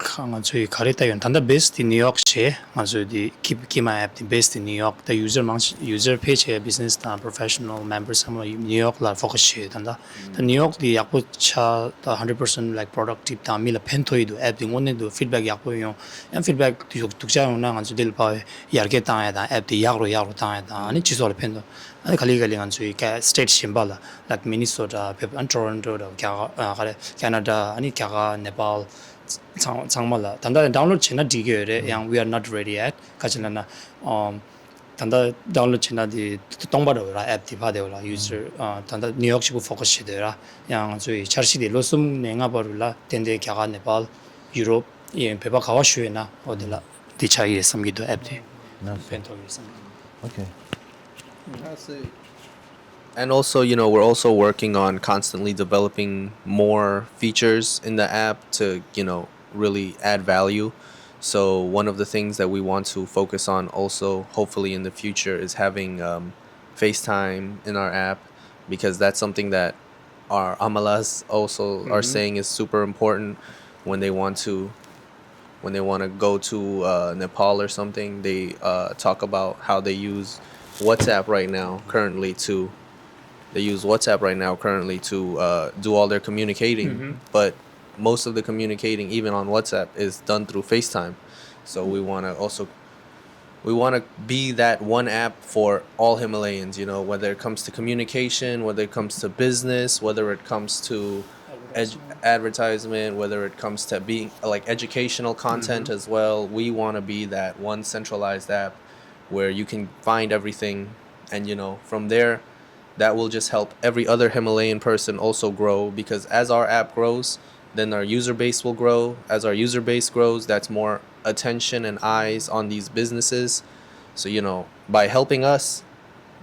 ང་ཚོའི་ག་རེ་ལྟ་ཡོང་ད་ལྟ་བེས་དེ་ནིའུ་ཡོག་བྱས། ང་ཚོའི་དེ་ཀི་ཀི་མ་ཨེབ་དེ་བེས་དེ་ནིའུ་ཡོག་ད་ཡུ་ཟར་མང་ཆེ་ཡུ་ཟར་ཕལ་ཆེ་བྷི་ཛི་ནེས་དང་པོ་རོ་ཕེ་ཤ་ནལ་མེམ་བར་ཚང་མ་ནིའུ་ཡོག་ལ་ཕོ་ཁ་སི་བྱས་ད་ལྟ། ད་ནིའུ་ཡོག་དེ་ཡག་པོ་ཆགས་ད་ཧན་ཌེཌ་པར་སེན་ཊི་ལའིཀ་པོ་རོ་ཌག་ཊིབ་དང་མི་ལ་ཕན་ཐོགས་ཡི་འདུག་ཨེབ་དེ་དངོས་གནས་འདུག་ཕིཌ་བེག་ཡག་པོ་ཡོང་ཡང་ཕིཌ་བེག་དེ་སྡུག་ཅག་ཡོང་ན་ང་ཚོ་དེ་ལ་ཕར་ཡར་རྒྱས་བཏང་ཡ་དང་ཨེབ་དེ་ཡག་རུ་ཡག་རུ་བཏང་ཡ་དང་ཨ་ནི་སྤྱི་ཚོགས་ལ་ཕན་ཐོགས། ཨ་ནི་ག་ལེ་ག་ལེ་ང་ཚོའི་ཀ་སི་ཊེ་ཊི་གཞན་པ་ལ་ལའིཀ་མི་ནི་སོ་ཊ་བེབ་ཨན་ཊོ་རོན་ཊོ་དང་རྒྱ་གར་ཨ་ག་རེ་ཀ་ན་ཌ་ཨ་ནི་རྒྱ་གར་ནེ་པཱལ་ཚང་ཚང་མ་ལ་ད་ལྟ་ཌའུན་ལོཌ་བྱས་ན་འགྲིག་གི་ཡོད་རེད། ཡང་we are not ready yet ག་ཅི་ལབ་ན་ཨམ་ད་ལྟ་ཌའུན་ལོཌ་བྱས་ན་དེ་སྟོང་པ་འདྲ་བོ་ར་ཨེབ་དེ་ཕར་དེ་བ་ལ་ཡུ་ཛར་ཨ་ད་ལྟ་ནིའུ་ཡོག་གཅིག་པུ་ཕོ་ཁ་སི་བྱེད་དེ་ར། ཡང་ང་ཚོའི་འཆར་གཞི་དེ་ལོ་གསུམ་ནས་ལྔ་བར་ལ་ཏན་ཏན་རྒྱ་གར་ནེ་པཱལ་ཡུ་རོབ་ཡང་བོད་པ་ག་བ་བཞུགས་ཡོད་ན་འོ་དེ་ལ་དེ་ཆགས་ཀྱི་རེད་བསམ་གྱི་འདུག་ཨེབ་དེ་ཕན་ཐོགས་ཡོད་བསམ་གྱི་འདུག Okay. I see. And also, you know, we're also working on constantly developing more features in the app to, you know, really add value. So one of the things that we want to focus on also, hopefully in the future, is having um, FaceTime in our app, because that's something that our amalas also are saying is super important when they want to when they want to go to uh, Nepal or something. They uh, talk about how they use WhatsApp right now currently to they use WhatsApp right now currently to uh, do all their communicating, but most of the communicating, even on WhatsApp, is done through FaceTime. So we want to also we want to be that one app for all Himalayans, you know, whether it comes to communication, whether it comes to business, whether it comes to ed- advertisement, whether it comes to being like educational content as well. We want to be that one centralized app where you can find everything, and you know, from there, that will just help every other Himalayan person also grow, because as our app grows, then our user base will grow. As our user base grows, that's more attention and eyes on these businesses. So, you know, by helping us,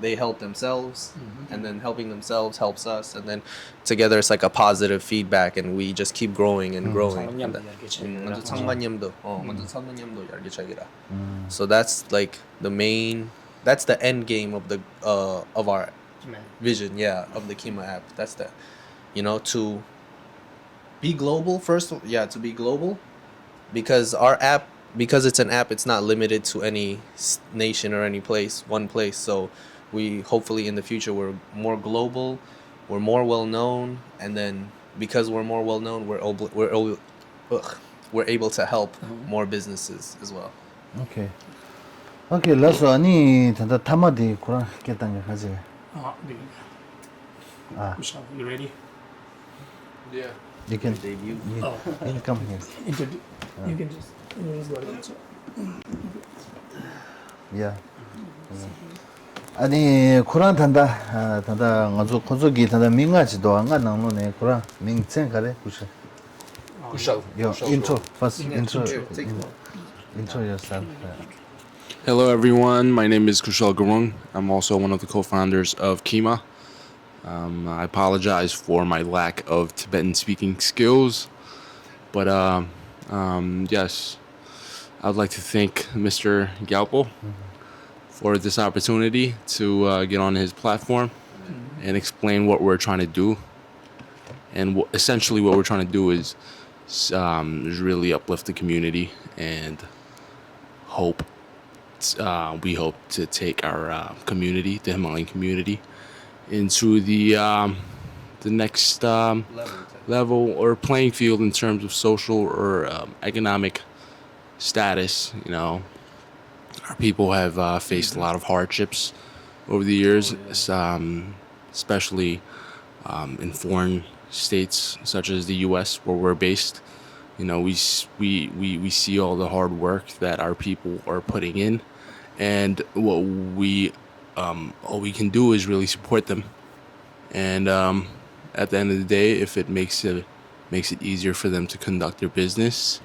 they help themselves, and then helping themselves helps us, and then together it's like a positive feedback, and we just keep growing and growing. ཚང་མ་མཉམ་དུ་ཡར་རྒྱས་བྱེད་ཡོད་ར། ང་ཚོ་ཚང་མ་མཉམ་དུ། ཨོ། ང་ཚོ་ཚང་མ་མཉམ་དུ་ཡར་རྒྱས་བྱ་གི་ར། So that's like the main, that's the end game of the uh, of our vision, yeah, of the Kima app. That's the, you know, to be global first, yeah, to be global, because our app, because it's an app, it's not limited to any s- nation or any place, one place. So we hopefully in the future we're more global, we're more well known, and then because we're more well known, we're ob- we're ob- ugh, we're able to help more businesses as well. Okay. Okay, ལགས་སོ། ཨ་ནི་ད་ལྟ་མཐའ་མ་དེ་ཁོ་རང་སྐད་བཏང་གི་ཁ་ཅིག Ah, you ready? Yeah. You can you, you can come here. Introduce. You can just, you can just go ahead. Yeah. ཨ་ནི་ཁོ་རང་ད་ལྟ་ད་ལྟ་ང་ཚོ་ཁོ་ཚོ་གི་ད་ལྟ་མི་ལྔ་ཅིག་འདུག་ལྔ་ནང་ལོགས་ནས་ཁོ་རང་མིང་མཚན་ག་རེ་སྐུ་ཞབས། Kushal. Your intro first. Intro. Intro yourself. Hello, everyone. My name is Kushal Gurung. I'm also one of the co-founders of Kima. Um, I apologize for my lack of Tibetan speaking skills, but uh, um, yes, I would like to thank Mister Gyalpo for this opportunity to uh, get on his platform and explain what we're trying to do. And w- essentially, what we're trying to do is, s- um, is really uplift the community and hope. Uh, we hope to take our uh, community, the Himalayan community, into the um, the next um, level or playing field in terms of social or um, economic status. You know, our people have uh, faced a lot of hardships over the years, s- um, especially um, in foreign states such as the U S, where we're based. You know, we s- we we we see all the hard work that our people are putting in, and what we um, all we can do is really support them. And um, at the end of the day, if it makes it makes it easier for them to conduct their business,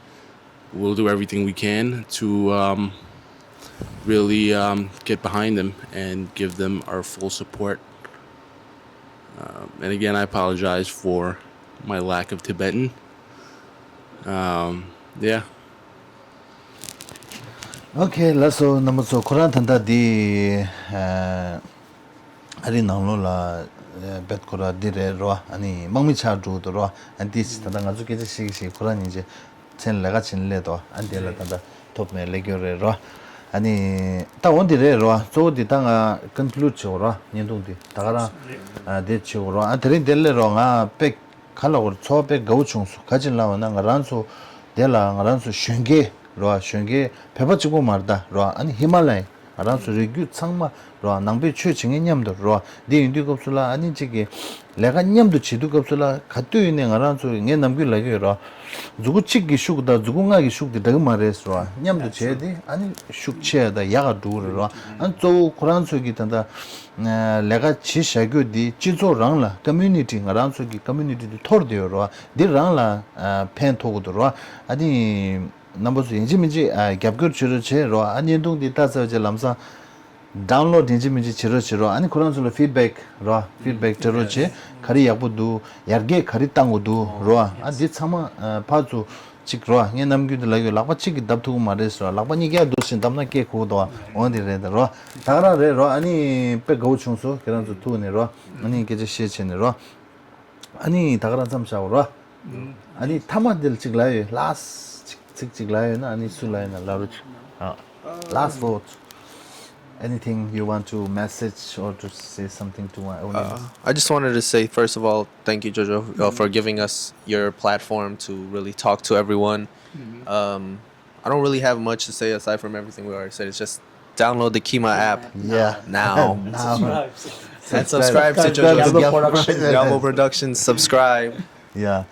we'll do everything we can to um, really um, get behind them and give them our full support. Um, and again, I apologize for my lack of Tibetan. Um, yeah. Okay, ལགས་སོ། རྣམ་པ་ཚོ་ཁོ་རང་ད་ལྟ་འདི་ཨ་ ཨ་རི་ནང་ལོགས་ལ་རྦད་ཁོ་ར་འདི་རེད་རོ། ཨ་ནི་དམག་མི་ཆགས་འགྲོ་འདུག་རོ། ཨ་འདི་ད་ལྟ་ང་ཚོ་སྐད་ཆ་བཤད་ཀྱི་བཤད་ཁོ་ར་ཉིན་བྱེད་མཚན་ལས་ཀ་བྱེད་ནས་སླེབས་དོ། ཨ་འདི་ལ་ད་ལྟ་ཐོབ་མེད་ལེགས་སྐྱོར་རེད་རོ། ཨ་ནི་ད་འོ་འདི་རེད་རོ། གཙོ་བོ་འདི་ད་ང་ཀོན་ཀུ་ལུཌ་བྱེད་དགོས་རོ། བརྙན་ཐུང་འདི་ད་ག་རང་ཨ་འདི་བྱེད་དགོས་རོ། ཨ་དེ་རིང་འདི་སླེབས་རོ། ང་དཔེ་ག་ལ་གོ་ཚོར་བ་དཔེ་དགའ་བོ་བྱུང་སོང་། ག་ཅི་ལབ་ན་ང་རང་ཚོ་དེ་ལ་ང་རང་ཚོ་གཞོན་སྐྱེས་རོ། གཞོན་སྐྱེས་བོད་པ་གཅིག་པོ་མ་རེད་ད་རོ། ཨ་ནི་ཧི་མ་ལ་ཡའི་ང་རང་ཚོ་རིགས་རྒྱུད་ཚང་མ་རོ། ནང་པའི་ཆོས་བྱེད་མཁན་མཉམ་དུ་རོ། འདི་ཡིན་དུས་སྐབས་སུ་ལ་ཨ་ནི་གཅིག་གི་ལས་ཀ་མཉམ་དུ་བྱེད་དུས་སྐབས་སུ་ལ་ག་དུས་ཡིན་ནའི་ང་རང་ཚོ་ངས་ནམ་རྒྱུན་ལབ་ཀྱི་ཡོད་རོ། མཛུ་གུ་གཅིག་གི་ཤུགས་དང་མཛུ་གུ་ལྔ་གི་ཤུགས་དེ་འདྲ་གི་མ་རེད་ཟེར་བ། མཉམ་དུ་བྱས་ཏེ་ཨ་ནི་ཤུགས་ཆེ་དང་ཡག་ག་འགྲོ་གི་རེད་རོ། ཨ་ནི་གཙོ་བོ་ཁོ་རང་ཚོ་གི་ད་ལྟ་ལས་ཀ་བྱེད་བཞག་རྒྱུ་འདི་སྤྱི་ཚོགས་རང་ལ་ཀོ་མུ་ནི་ཊི་ང་རང་ཚོ་གི་ཀོ་མུ་ནི་ཊི་འདི་འཐོར་བསྡད་ཡོད་རོ། འདི་རང་ལ་ཕན་ཐོགས་ཀྱི་འདུག་རོ། ཨ་ནི་རྣམ་པ་ཚོ་ཡིན་གཅིག་མིན་གཅིག་རྒྱབ་སྐྱོར་བྱེད་རོགས་བྱེད་རོ། ཨ་བརྙན་ཐུང་འདི་ལྟ་ཚར་རྗེས་ལམ་སང་ཌའུན་ལོཌ་ཡིན་གཅིག་མིན་གཅིག་བྱེད་རོགས་བྱེད་རོ། ཨ་ནི་ཁོ་རང་ཚོ་ལ་ཕིཌ་བེག་རོ། ཕིཌ་བེག་སྤྲད་རོགས་བྱེད། ག་རེ་ཡག་པོ་འདུག་ཡར་རྒྱས་ག་རེ་བཏང་དགོས་འདུག་རོ། ཨ་འདི་ཚང་མ་ཕར་ཚུར་གཅིག་རོ། ངས་ནམ་རྒྱུན་དུ་ལབ་ཡོད། ལག་པ་གཅིག་གིས་བརྡབ་ཐུབ་ཀྱི་མ་རེད་ཟེར་བ། ལག་པ་གཉིས་ཀ་འདུག་བཞིན་བརྡབ་ན་སྐད་གོ་གི་འདུག་འོ་འདི་རེད་ད་རོ། ད་ག་རང་རེད་རོ། ཨ་ནི་དཔེ་དགའ་བོ་བྱུང་སོང་ཁྱེད་རང་ཚོ་ཐུག་ནས་རོ། ཨ་ནི་སྐད་ཆ་བཤད་བྱས་ནས་རོ། ཨ་ནི་ད་ག་རང་མཚམས་བཞག་རོ། ཨ་ནི་མཐའ་མ་འདིར་གཅིག་ལབ་ཡོད། ལཱསི་ཊི་གཅིག་གཅིག་ལབ་ཡོད་ན་ཨ་ནི་སུ་ལབ་ཡོད་ན་ལབ་རོགས་བྱེད། ཨ། Last word. Anything you want to message or to say something to my audience? Uh, I just wanted to say, first of all, thank you, Jojo, uh, for giving us your platform to really talk to everyone. Um, I don't really have much to say aside from everything we already said. It's just download the Kima app Yeah. now. Now. And subscribe to Jojo's Diablo Production. Diablo Production. Subscribe. Yeah.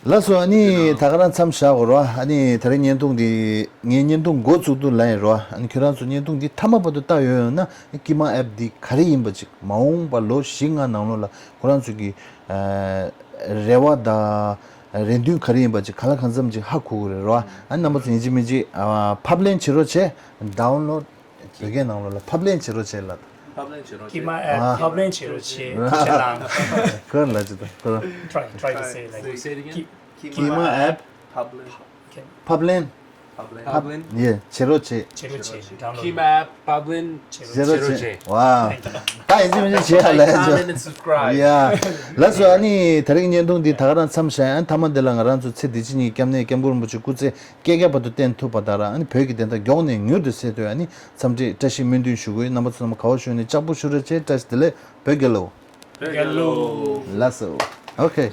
ལགས་སོ། ཨ་ནི་ད་ག་རང་མཚམས་བཞག་གོ་རོ། ཨ་ནི་ད་རེས་བརྙན་ཐུང་འདི་ངའི་བརྙན་ཐུང་འགོ་བཙུགས་དུས་ལ་ཡིན་རོ། ཨ་ནི་ཁྱོད་རང་ཚོ་བརྙན་ཐུང་འདི་མཐའ་མ་བར་དུ་ལྟ་ཡོད་ཡོད་ན་ཀི་མ་ཨེབ་འདི་ག་རེ་ཡིན་པ་ཅིག་མ་འོངས་པ་ལོ་བཞི་ལྔ་ནང་ལོགས་ལ་ཁོ་རང་ཚོ་གི་རེ་བ་དང་རེ་འདུན་ག་རེ་ཡིན་པ་ཅིག་ག་ལ་གང་འཚམ་ཅིག་ཧ་གོ་གི་རེད་རོ། ཨ་ནི་རྣམ་པ་ཚོ་ཡིན་གཅིག་མིན་གཅིག་ཕབ་ལེན་བྱེད་རོགས་བྱེད། ཌའུན་ལོཌ་བོད་སྐད་ནང་ལོགས་ལ་ཕབ་ལེན་བྱེད་རོགས་བྱེད་ལབ། ཕབ་ལེན་བྱེད་རོགས་ཀི་མ་ཨེབ་ཕབ་ལེན་བྱེད་རོགས་བྱེད། ཁྱེད་རང་ཁོ་ལ་ཅི་ད་ཁོ་try try to say like Wait, say it again. ཀི་མ་ཨེབ་ཕབ་ལེན། ཕབ་ལེན། ཕབ་ལེན། ཡེ་བྱེད་རོགས་བྱེད། བྱེད་རོགས་བྱེད། ཌའུན་ལོཌ། ཀི་མ་ཨེབ་ཕབ་ལེན་བྱེད་རོགས་བྱེད། ཝའོ། ད་ཡིན་གཅིག་མིན་གཅིག་བྱེད་ཧ་ལས་ཅོ། ཡ། ལགས་སོ། ཨ་ནི་དེ་རིང་བརྙན་ཐུང་འདི་ད་ག་རང་མཚམས་བཞག་ཡང་མཐའ་མ་འདི་ལ་ང་རང་ཚོ་ཚེ་འདི་ཕྱི་གཉིས་སྐྱབས་གནས་སྐྱབས་མགོན་རིན་པོ་ཆེ་སྐུ་ཚེ་བསྐལ་བརྒྱ་བར་དུ་བརྟན་ཐུབ་པ་དང་ར། ཨ་ནི་བོད་ཀྱི་བདེན་མཐའ་མགྱོགས་ནས་མྱུར་དུ་གསལ་ཐུབ། ཨ་ནི་འཚམས་འདྲི་བཀྲ་ཤིས་སྨོན་འདུན་ཞུ་དགོས། རྣམ་པ་ཚོ་ཚང་མ་དགའ་བོ་བྱུང་ནས་ལྕགས་པོ་ཞུ་རེ་བྱེད། བཀྲ་ཤིས་བདེ་ལེགས། བོད་རྒྱལ་ལོ། བོད་རྒྱལ་ལོ། ལགས་སོ། ཨོ་ཁེ།